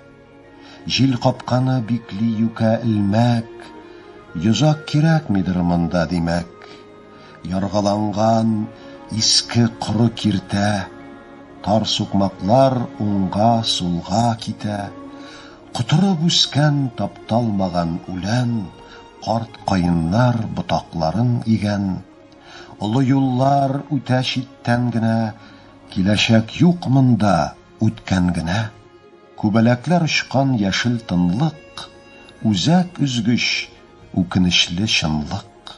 Җил капканы бикли юкә элмәк, Йозак кирәкмидер монда, димәк. Яргаланган иске коры киртә, Тар сукмаклар уңга-сулга китә. Котырып үскән тапталмаган үлән, Карт каеннар ботакларын игән. Олы юллар үтә читтән генә, Киләчәк юк монда, үткән генә. Күбәләкләр очкан яшел тынлык, Үзәк өзгеч, үкенечле чынлык.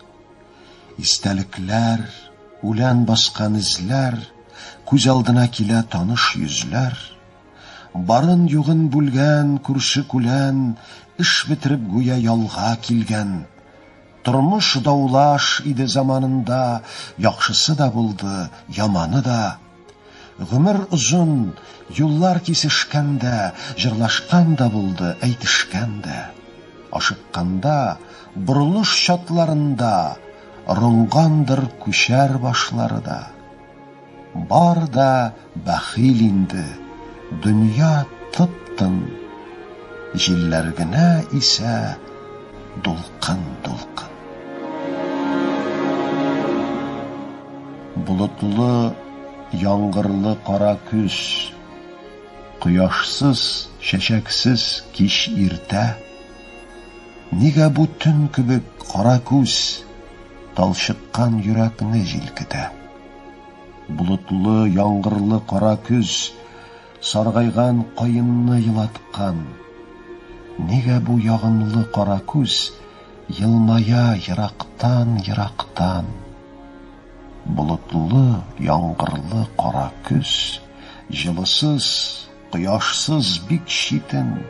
Истәлекләр, үлән баскан эзләр, Күз алдына килә таныш йөзләр. Барын-югын бүлгән күрше-күлән, Эш бетереп гүя ялга килгән. Тормыш даулаш иде заманында, Яхшысы да булды, яманы да. Гомер озын, юллар кисешкәндә, Җырлашкан да булды, әйтешкән дә. Ашыкканда, борылыш чатларында, Орынгандыр күчәр башлары да. Бар да бәхил инде, дөнья тып-тын. Җилләр генә исә дулкын-дулкын. Болытлы, яңгырлы кара көз. Кояшсыз, чәчәксез кич иртә. Нигә бу төн кебек кара күз Талчыккан йөрәкне җилкетә? Болытлы, яңгырлы кара көз Саргайган каенны елаткан. Нигә бу ягымлы кара күз Елмая ерактан-ерактан? Болытлы, яңгырлы кара көз Җылысыз, кояшсыз бик читен.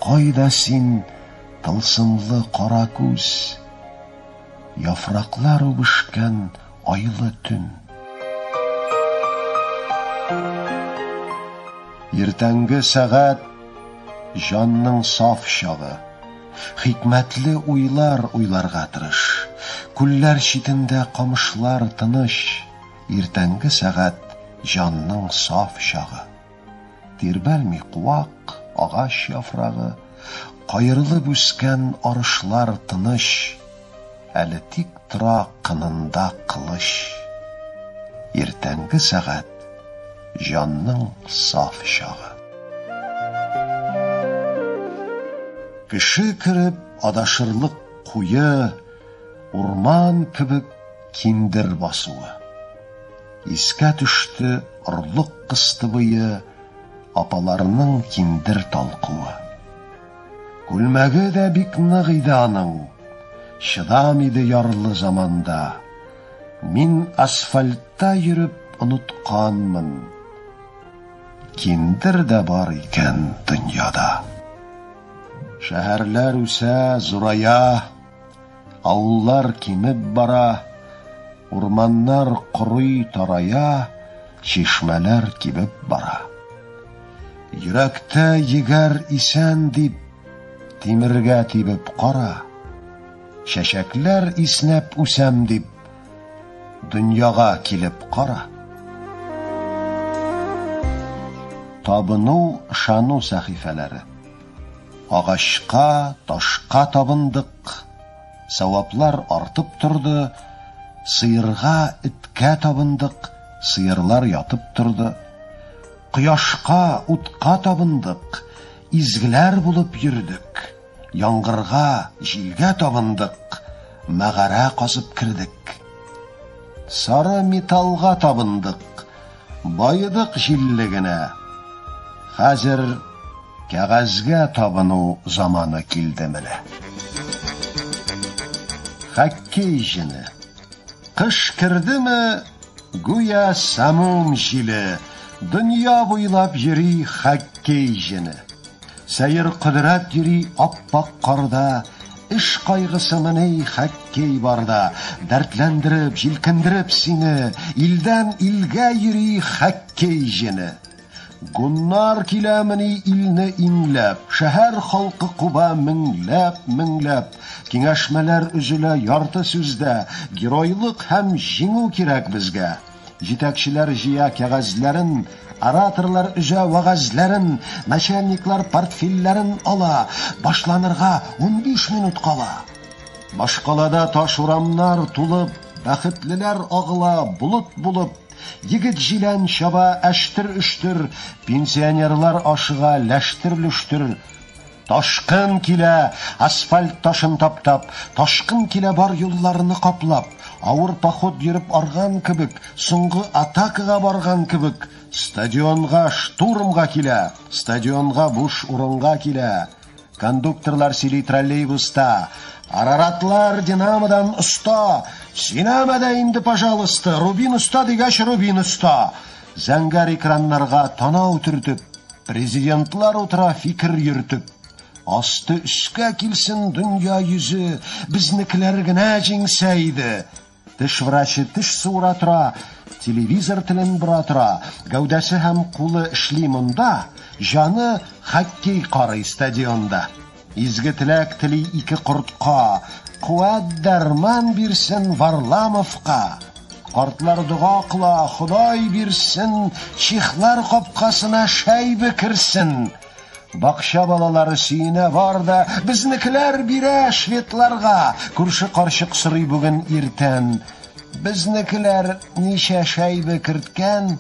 Кайда син, тылсымлы кара күз? Яфраклар үбешкән айлы төн. Иртәнге сәгать җанның саф чагы. Хикмәтле уйлар уйларга тырыш. Күлләр читендә камышлар тыныч. Иртәнге сәгать җанның саф чагы. Тирбәлми куак, агач яфрагы, Каерылып үскән арышлар тыныч. Әле тик тора кынында кылыч. Иртәнге сәгать җанның саф чагы. Кеше кереп адашырлык куе урман кебек киндер басуы. Искә төште орлык кыстыбые, апаларның киндер талкуы. Күлмәге дә бик нык иде аның, чыдам иде ярлы заманда. Мин асфальтта йөреп онытканмын. Киндер дә бар икән дөньяда. Шәһәрләр үсә, зурая, авыллар кимеп бара, урманнар корый тарая, чишмәләр кибеп бара. Йөрәктә егәр исән дип, тимергә тибеп кара. Чәчәкләр иснәп үсәм дип, дөньяга килеп кара. Табыну, ышану сәхифәләре. Агачка, ташка табындык, саваплар артып торды, сыерга, эткә табындык, сыерлар ятып торды. Кояшка, утка табындык, изгеләр булып йөрдек. Яңгырга, җилгә табындык, мәгарә казып кердек. Сары металлга табындык, баедык җилле генә. Хәзер кәгазьгә табыну заманы килде менә. Хоккей җене. Кыш кердеме, гүя самум җиле, дөнья буйлап йөри хоккей җене. Сәер кодрәт йөри ап-ак карда, эш кайгысымыни хоккей барда, дәртләндереп, җилкендереп сине, илдән илгә йөри хоккей җене. Гуннар киләмени илне иңләп, шәһәр халкы куба меңләп-меңләп, киңәшмәләр өзелә ярты сүздә, геройлык һәм җиңү кирәк безгә. Җитәкчеләр җыя кәгазьләрен, ораторлар өзә вәгазьләрен, начальниклар портфельләрен ала, башланырга 15 минут кала. Башкалада таш урамнар тулып, бәхетлеләр агыла болыт булып, егет җилән чаба әштер-өштер, пенсионерлар ашыга ләштер-лөштер. Ташкын килә, асфальт ташын таптап, ташкын килә бар юлларны каплап, авыр поход йөреп арган кебек, соңгы атакага барган кебек, стадионга штурмга килә, стадионга буш урынга килә. Кондукторлар сөйли троллейбуста, Араратлар Динамодан оста, сөйләмә дә инде, пожалуйста, Рубин оста дигәч, Рубин оста. Зәңгәр экраннарга танау төртеп, президентлар утыра фикер йөртеп. Асты өскә килсен дөнья йөзе, безнекеләр генә җиңсә иде. Теш врачы теш суыра тора, телевизор телен бора тора, гәүдәсе һәм кулы эшли монда, җаны хоккей карый стадионда. Изге теләк тели ике кортка, куәт дәрман бирсен Варламовка. Картлар дога кыла, Ходай бирсен, чехлар капкасына шәйбе керсен. Бакча балалары сөенә бар да, безнекеләр бирә шведларга. Күрше карчык сорый бүген иртән. Безнекеләр ничә шәйбе керткән?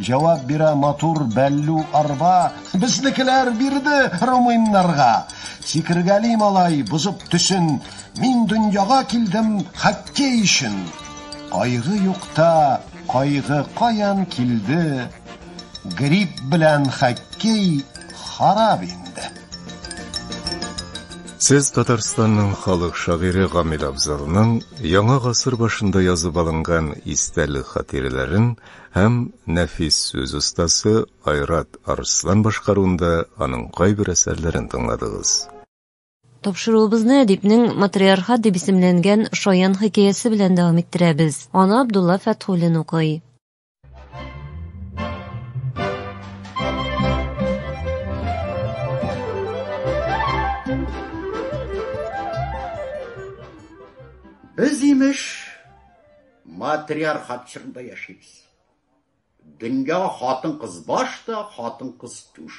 Җавап бирә матур бәллү арба. Безнекеләр бирде румыннарга. Сикергәли малай, бозып төсен. Мин дөньяга килдем хоккей өчен. Кайгы юкта кайгы каян килде? Грипп белән хоккей харап инде. Сез Татарстанның халык шагыйре Гамил Абзалның яңа гасыр башында язып алынган истәлек хатирәләрен һәм нәфис сүз остасы Айрат Арслан башкаруында аның кайбер әсәрләрен тыңладыгыз. Тапшыруыбызны әдипнең Матриархат дип исемләнгән шаян хикәясе белән дәвам иттерәбез. Аны Абдулла Фәтхуллин укый. Без имеш матриархат чорында яшибез. Дөньяга хатын-кыз баш та, хатын-кыз түш.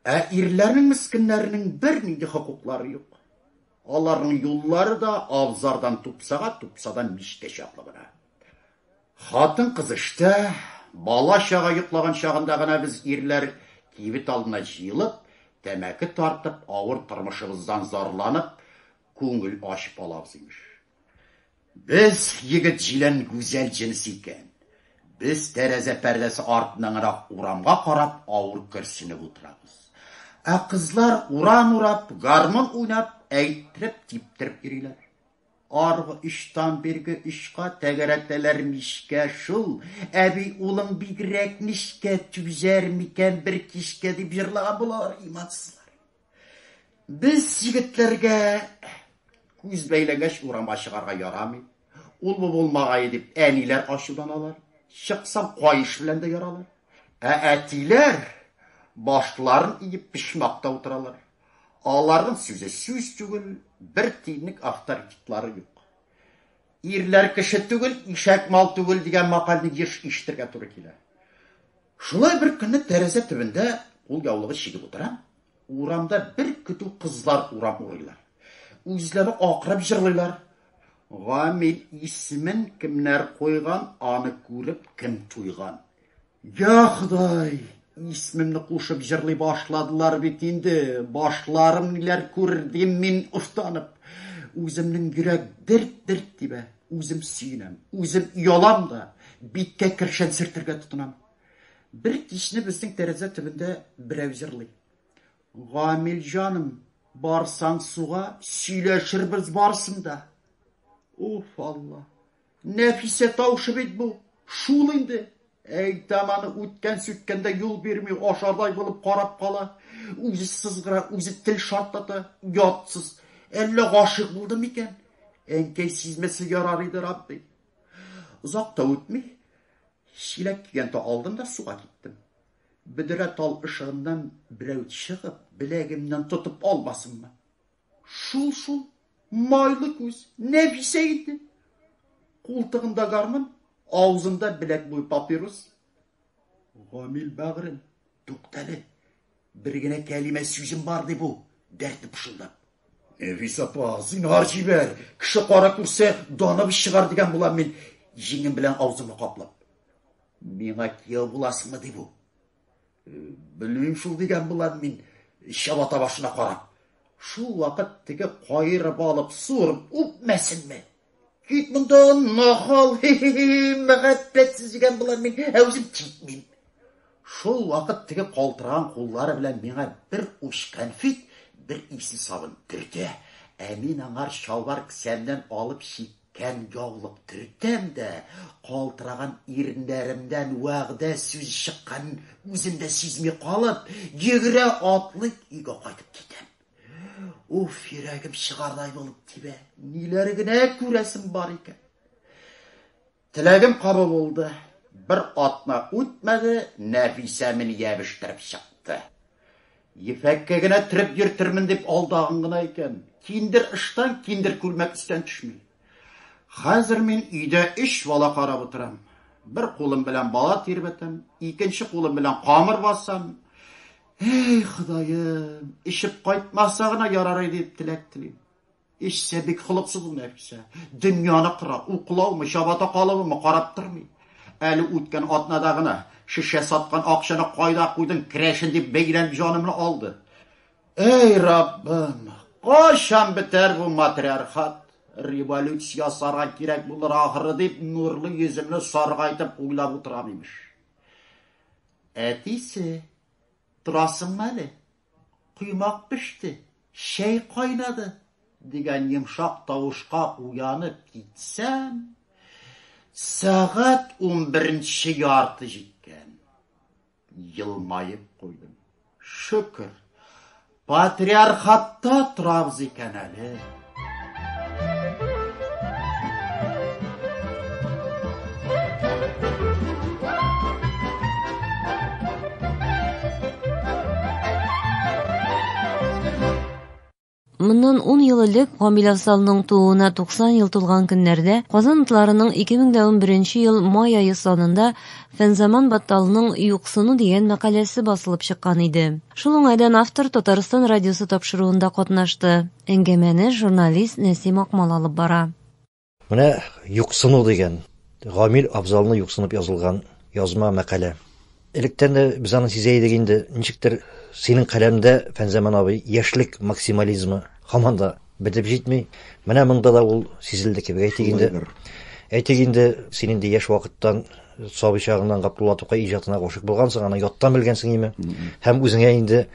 Ә ирләрнең мескеннәренең бернинди хокуклары юк. Аларның юллары да абзардан тупсага, тупсадан мичкә чаклы гына. Хатын-кыз эштә, бала-чага йоклаган чагында гына без ирләр кибет алдына җыелып, тәмәке тартып, авыр тормышыбыздан зарланып, күңел ачып алабыз, имеш. Без егет-җилән гүзәл җенес икән. Без тәрәзә пәрдәсе артыннан гына урамга карап авыр көрсенеп утырабыз. Ә кызлар урам урап, гармун уйнап, әйттереп, типтереп йөриләр. Аргы очтан бирге очка тәгәрәтәләр мичкә шул, әби улың бигрәк нечкә, түзәр микән бер кичкә дип җырлаган булалар имансызлар. Без егетләргә күз бәйләнгәч урамга чыгарга ярамый. Ул-бу булмагае дип әниләр ачуланалар. Чыксаң каеш белән дә яралар. Ә әтиләр башларын иеп почмакта утыралар. Аларның сүзе сүз түгел, бер тиенлек авторитетлары юк. Ирләр кеше түгел, ишәк мал түгел дигән мәкальне еш ишетергә туры килә. Шулай бер көнне тәрәзә төбендә кул яулыгы чигеп утырам. Урамда бер көтү кызлар урам урыйлар. Үзләре акырып җырлыйлар. Гамил исемен кемнәр куйган, аны күреп кем туйган. Я Ходай, исемемне кушып җырлый башладылар бит инде. Башларым ниләр күрер дим мин офтанып. Үземнең йөрәк дерт-дерт тибә. Үзем сөенәм, үзем оялам да, биткә кершән сөртергә тотынам. Бер кичне безнең тәрәзә төбендә берәү җырлый. Гамил җаным, барсаң суга, сөйләшербез барысын да. Уф, Алла. Нәфисә тавышы бит бу. Шул инде. Әйтәм аны үткән сүткәндә юл бирми, ашардай булып карап кала. Үзе сызгыра, үзе тел шартлата, ятсыз. Әллә гашыйк булды микән? Әнкәй сизмәсә ярар иде, Рабби. Озак та үтми, Чиләк көянтә алдым да суга киттем. Бөдрә тал ышыгыннан берәү чыгып, беләгемнән тотып алмасынмы? Шул-шул, майлы күз, Нәфисә инде. Култыгында гармун, авызында беләк буе папирус. Гамил бәгърем, туктале, бер генә кәлимә сүзем бар, ди бу, дәртле пышылдап. Нәфис апа, зинһар җибәр, кеше кара күрсә, даныбыз чыгар дигән булам мин, җиңем белән авызымны каплап. Миңа кияү буласыңмы, ди бу. Белмим шул дигән булам мин, чабата башына карап. Шул вакыт теге каерып алып, суырып үпмәсенме? Кит монда, нахал, хи-хи-хи, мәхәббәтсез дигән булам мин, ә үзем китмим. Шул вакыт теге калтыраган куллары белән миңа бер уч конфет, бер исле сабын төртә. Ә мин аңар чалбар кесәмнән алып чиккән яулык төртәм дә, калтыраган иреннәремнән вәгъдә сүзе чыкканын үзем дә сизми калып, йөгерә атлый өйгә кайтып китәм. Уф, йөрәгем чыгардай булып тибә. Ниләр генә күрәсем бар икән. Теләгем кабул булды. Бер атна үтмәде, Нәфисә мине ябештереп чыкты. Ефәккә генә төреп йөртермен дип алдаган гына икән. Киндер ыштан, киндер күлмәк өстән төшми. Хәзер мин өйдә өч бала карап утырам. Бер кулым белән бала тирбәтәм, икенче кулым белән камыр басам. Эй, Ходаем, эчеп кайтмаса гына ярар иде дип теләк телим. Эчсә бик холыксыз ул Нәфисә. Дөньяны кыра, уклаумы, чабата калыбымы карап тормый. Әле үткән атнада гына шешә саткан акчаны кайда куйдың, керәшен дип бәйләнеп җанымны алды. Эй, Раббым, кайчан бетәр бу матриархат? Революция ясарга кирәк булыр ахыры дип нурлы йөземне саргайтып уйлап утырам имеш. Әтисе, торасыңмы әле? Коймак пеште, чәй кайнады, дигән йомшак тавышка уянып китсәм, сәгать унберенче ярты җиткән. Елмаеп куйдым. Шөкер, патриархатта торабыз икән әле. Моннан 10 ел элек Гамил Афзалның тууына 90 ел тулган көннәрдә Казан утларының 2011 ел май ае санында Фәнзаман Батталның Юксыну дигән мәкаләсе басылып чыккан иде. Шул уңайдан автор Татарстан радиосы тапшыруында катнашты. Әңгәмәне журналист Нәсим Акмал алып бара. Менә Юксыну дигән Гамил Афзалны юксынып язылган язма мәкалә. Электән дә без аны сизә идек инде, ничектер синең каләмдә, Фәнзаман абый, яшьлек максимализмы һаман да бетеп җитми. Менә монда да ул сизелде кебек. Әйтик инде, әйтик инде, син инде яшь вакыттан сабый чагыңнан Габдулла Тукай иҗатына гашыйк булгансың, аны яттан белгәнсең име? Һәм үзеңә инде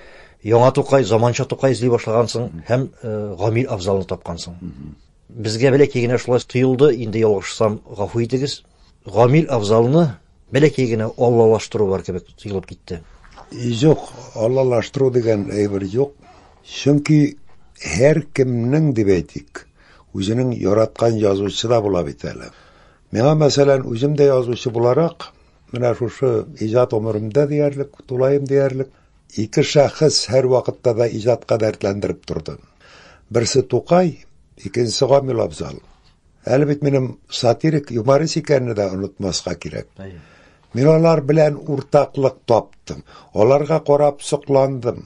яңа Тукай, заманча Тукай эзли башлагансың һәм э, Гамил Афзалны тапкансың. Безгә бәләкәй генә шулай тоелды, инде ялгышсам, гафу итегез. Гамил Афзалны бәләкәй генә аллалаштыру бар кебек тоелып китте. Юк, аллалаштыру дигән әйбер юк. Чөнки һәркемнең, дип әйтик, үзенең яраткан язучысы да була бит әле. Миңа, мәсәлән, үзем дә язучы буларак, менә шушы иҗат гомеремдә диярлек, тулаем диярлек, ике шәхес һәрвакытта да иҗатка дәртләндереп торды. Берсе Тукай, икенчесе Гамил Афзал. Әле бит минем сатирик, юморист икәнне дә онытмаска кирәк. Мин алар белән уртаклык таптым. Аларга карап сокландым.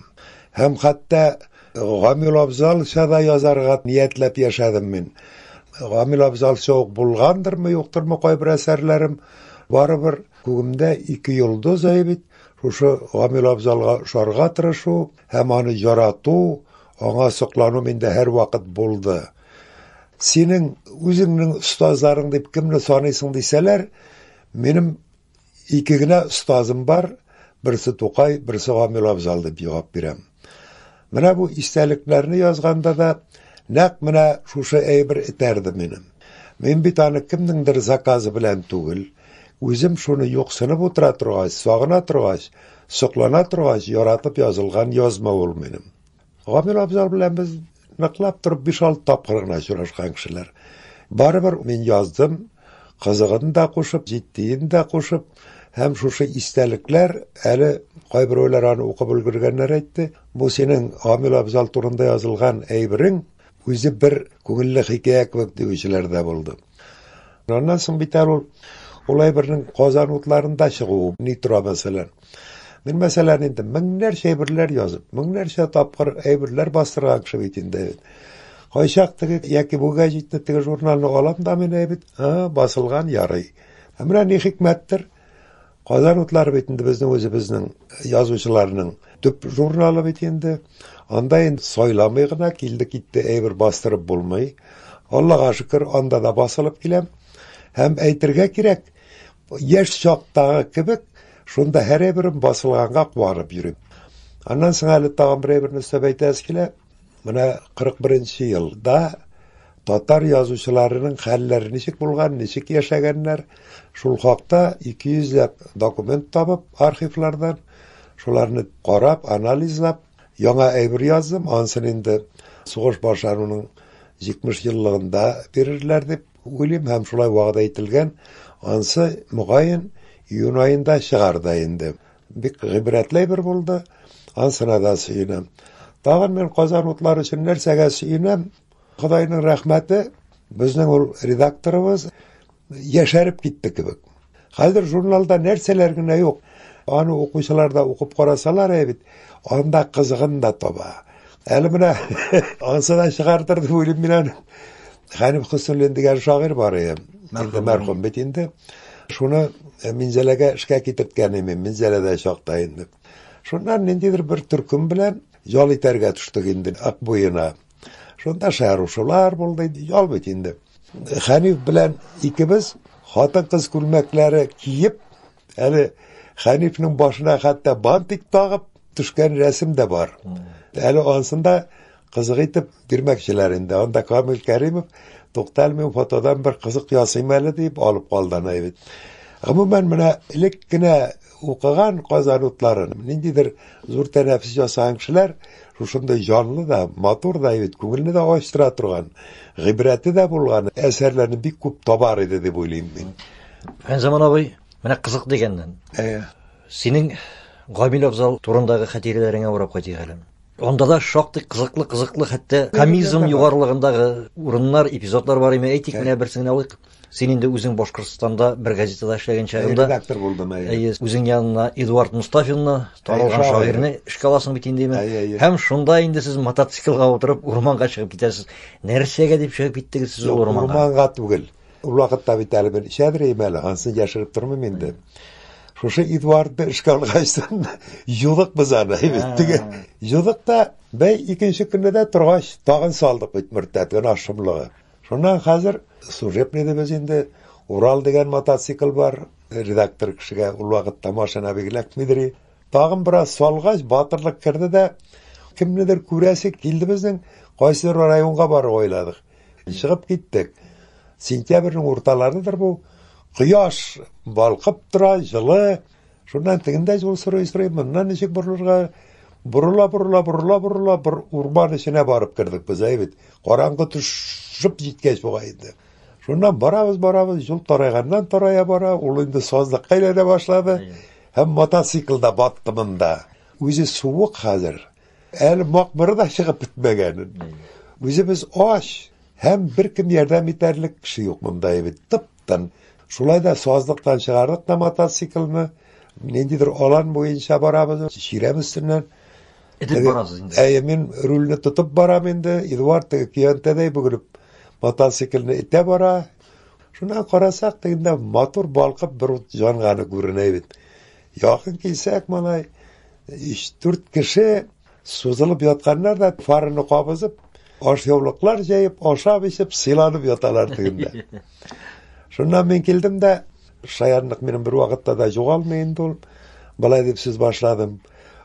Һәм хәтта Гамил Афзалча да язарга ниятләп яшәдем мин. Гамил Афзалча ук булгандырмы, юктырмы кайбер әсәрләрем, барыбер күгемдә ике йолдыз әй бит. Шушы Гамил Афзалга ошарга тырышу һәм аны ярату, аңа соклану миндә һәрвакыт булды. Синең үзеңнең остазларың дип кемне саныйсың дисәләр, минем ике генә остазым бар, берсе Тукай, берсе Гамил Афзал дип җавап бирәм. Менә бу истәлекләрне язганда да нәкъ менә шушы әйбер этәрде минем. Мин бит аны кемнеңдер заказы белән түгел, үзем шуны юксынып утыра торгач, сагына торгач, соклана торгач, яратып язылган язма ул минем. Гамил Афзал белән без ныклап торып биш-алты тапкыр гына очрашкан кешеләр. Барыбер мин яздым, кызыгын да кушып, җитдиен дә кушып, һәм шушы истәлекләр әле кайберәүләр аны укып өлгергәннәр әйтте, бу синең Гамил Афзал турында язылган әйберең үзе бер күңелле хикәя кебек диючеләр дә булды. Аннан соң бит әле ул әйбернең Казан утларында чыгуы ни тора мәсәлән. Мин мәсәлән инде меңнәрчә әйберләр язып, меңнәрчә тапкыр әйберләр бастырган кеше бит инде. Кайчак теге яки бу гәҗитне, теге журналны алам да мин әйбит, басылган ярый. Ә менә ни хикмәттер, Казан утлары бит инде безнең үзебезнең язучыларның төп журналы бит инде. Анда инде сайламый гына килде-китте әйбер бастырып булмый. Аллага шөкер, анда да басылып киләм. Һәм әйтергә кирәк, яшь чактагы кебек, шунда һәр әйберем басылганга куанып йөрим. Аннан соң әле тагын бер әйберне өстәп әйтәсе килә. Менә 41 елда татар язучыларының хәлләре ничек булган, ничек яшәгәннәр, шул хакта 200 ләп документ табып архивлардан, шуларны карап, анализлап, яңа әйбер яздым. Ансын инде сугыш башлануның 70 еллыгында бирерләр дип уйлыйм һәм шулай вәгъдә ителгән. Ансы мөгаен июнь аенда чыгар да инде. Бик гыйбрәтле әйбер булды. Ансына да сөенәм. Тагын мин Казан утлары өчен нәрсәгә сөенәм? Ходайның рәхмәте, безнең ул редакторыбыз яшәреп китте кебек. Хәзер журналда нәрсәләр генә юк. Аны укучылар да укып карасалар бит, анда кызыгын да таба. Әле менә ансы да чыгартыр дип уйлыйм мин аны. Хәниф Хөснуллин дигән шагыйрь бар иде. Инде мәрхүм бит инде. Шуны Минзәләгә эшкә китерткән идем, Минзәләдә чакта инде. Шуннан ниндидер бер төркем белән ял итәргә төштек инде Ак буена. Шунда шаярушылар булды, ял бит инде. Хәниф белән икебез хатын-кыз күлмәкләре киеп, әле Хәнифнең башына хәтта бантик тагып төшкән рәсем дә бар. Әле ансын да кызык итеп бирмәкчеләр инде. Анда Камил Кәримов, туктал, мин фотодан бер кызык ясыйм әле дип алып калды аны бит. Гомумән, менә элек кенә укыган Казан утларын, ниндидер зур тәнәфес ясаган кешеләр шушындый җанлы да, матур да бит, күңелне дә ачтыра торган, гыйбрәте дә булган әсәрләрне бик күп табар иде дип уйлыйм мин. Фәнзаман абый, менә кызык дигәннән. Әйе. Синең Гамил Афзал турындагы хатирәләреңә урап кайтыйк әле. Анда да шактый кызыклы-кызыклы, хәтта комизм югарылыгындагы урыннар, эпизодлар бар име. Әйтик, менә берсен генә алыйк. Син инде үзең Башкортстанда бер газетада эшләгән чагында редактор булдым, әйе. Әйе, үзең янына Эдуард Мустафинны, танылган шагыйрьне эшкә аласың бит инде. Һәм шунда инде сез мотоциклга утырып урманга чыгып китәсез. Нәрсәгә дип чыгып киттегез сез ул урманга? Урманга түгел. Ул вакытта бит әле мин эчәдер идем әле, ансын яшереп тормыйм инде. Шушы Эдуардны эшкә алгачтан юдык без аны, бит теге. Юдык та, бәй икенче көнне дә торгач, тагын салдык бит мөртәт, гөнаһ шомлыгы. Шуннан хәзер служебный дибез инде, Урал дигән мотоцикл бар, редактор кешегә ул вакытта машина бик эләкмидер. Тагын бераз салгач, батырлык керде дә, кемнедер күрәсе килде безнең, кайсыдыр районга барып уйладык. Чыгып киттек. Сентябрьнең урталарыдыр бу. Кояш балкып тора, җылы. Шуннан тегендә юл сорый-сорый, моннан ничек борылырга? Борыла, борыла, борыла, борыла, бер урман эченә барып кердек без, әй бит. Караңгы төшеп җиткәч бугай инде. Шуннан барабыз, барабыз, юл тарайганнан тарая бара, ул инде сазлыкка әйләнә башлады. Һәм мотоцикл да батты монда. Үзе суык хәзер. Әле макмыры да чыгып бетмәгән. Үзебез ач һәм беркем ярдәм итәрлек кеше юк монда бит. Тып-тын. Шулай да сазлыктан чыгардык та мотоциклны. Ниндидер алан буенча барабыз, чирәм өстеннән. Этеп барасыз инде. Әйе, мин рульне тотып барам инде. Эдуард теге көянтәдәй бөгелеп мотоциклны этә бара. Шуннан карасак, тегендә матур балкып бер ут янганы күренә бит. Якын килсәк, малай, өч-дүрт кеше сузылып ятканнар да фараны кабызып, ашъяулыклар җәеп, ашап-эчеп, сыйланып яталар тегендә. Шуннан мин килдем дә, шаянлык минем бер вакытта да югалмый инде ул. Болай дип сүз башладым.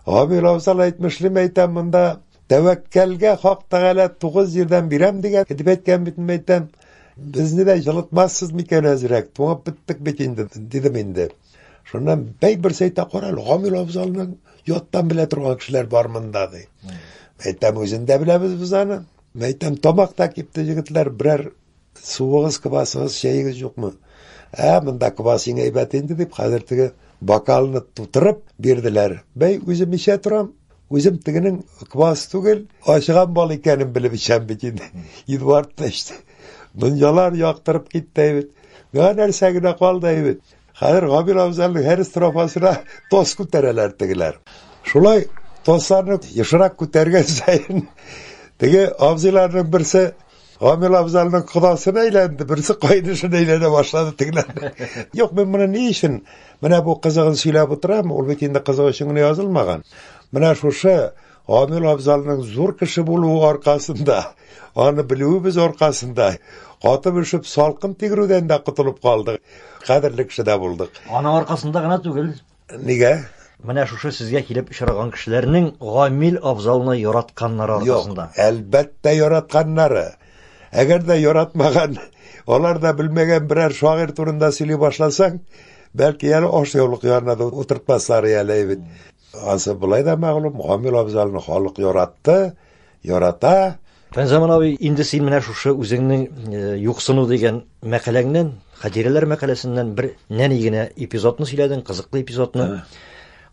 Гамил Афзал әйтмешли, әйтәм, монда тәвәккәлгә Хак Тәгалә 9 җирдән бирәм дигән, дип әйткән бит, мин әйтәм. Безне дә җылытмассыз микән әзрәк, туңып беттек бит инде, дидем инде. Шуннан бәй берсе әйтә, кара әле, Гамил Афзалның яттан белә торган кешеләр бар монда, ди. Әйтәм, үзен дә беләбез без аны. Әйтәм, тамак та кипте, егетләр, берәр суыгыз, квасыгыз, чәегез юкмы? Ә, монда квас иң әйбәт инде, дип, хәзер теге бокалны тутырып бирделәр. Бәй, үзем эчә торам. Үзем тегенең квас түгел, ачыган бал икәнен белеп эчәм бит инде. Эдуард та эчте. Дөньялар яктырып китте бит. Миңа нәрсә генә калды бит. Хәзер Гамил Афзалның һәр строфасына тос күтәрәләр тегеләр. Шулай тосларны ешрак күтәргән саен теге абзыйларның берсе Гамил Афзалның кодасына әйләнде, берсе кайнышына әйләнә башлады тегеләр. Юк, мин моны ни өчен менә бу кызыгын сөйләп утырам, ул бит инде кызык өчен генә язылмаган. Менә шушы Гамил Афзалның зур кеше булуы аркасында, аны белүебез аркасында, каты өшеп салкын тигерүдән дә котылып калдык. Кадерле кеше дә булдык. Аның аркасында гына түгел. Нигә? Менә шушы сезгә килеп очраган кешеләрнең Гамил Афзалны яратканнары аркасында. Юк, әлбәттә яратканнары. Әгәр дә яратмаган, алар да белмәгән берәр шагыйрь турында сөйли башласаң, бәлки әле ашъяулык янына да утыртмаслар әле бит. Ансы болай да мәгълүм, Гамил Афзалны халык яратты, ярата. Фәнзаман абый, инде син менә шушы үзеңнең юксыну дигән мәкаләңнән, хатирәләр мәкаләсеннән бер нәни генә эпизодны сөйләдең, кызыклы эпизодны.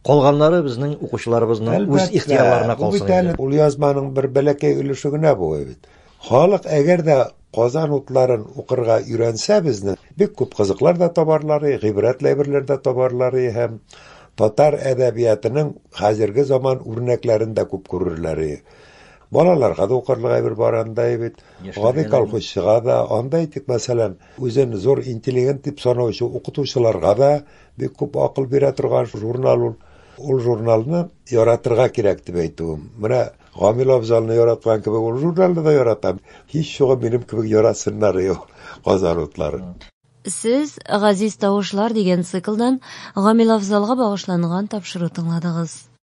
Калганнары безнең укучыларыбызның үз ихтыярларына калсын. Бу бит әле ул язманың бер бәләкәй өлеше генә бу бит. Халык әгәр дә Казан утларын укырга өйрәнсә безнең, бик күп кызыклар да табарлар, гыйбрәтле әйберләр дә табарлар һәм Татар әдәбиятының хәзерге заман үрнәкләрен дә күп күрерләр. Балаларга да укырлык әйбер бар анда бит. Гади колхозчыга да, анда әйтик, мәсәлән, үзен зур интеллигент дип санаучы укытучыларга да бик күп акыл бирә торган журнал ул. Ул журналны яратырга кирәк дип әйтүем. Менә Гамил Афзалны яраткан кебек ул журналны да яратам. Һич югы минем кебек яратсыннар ул Казан утлары. Сез Газиз тавышлар дигән циклдан Гамил Афзалга багышланган тапшыру тыңладыгыз.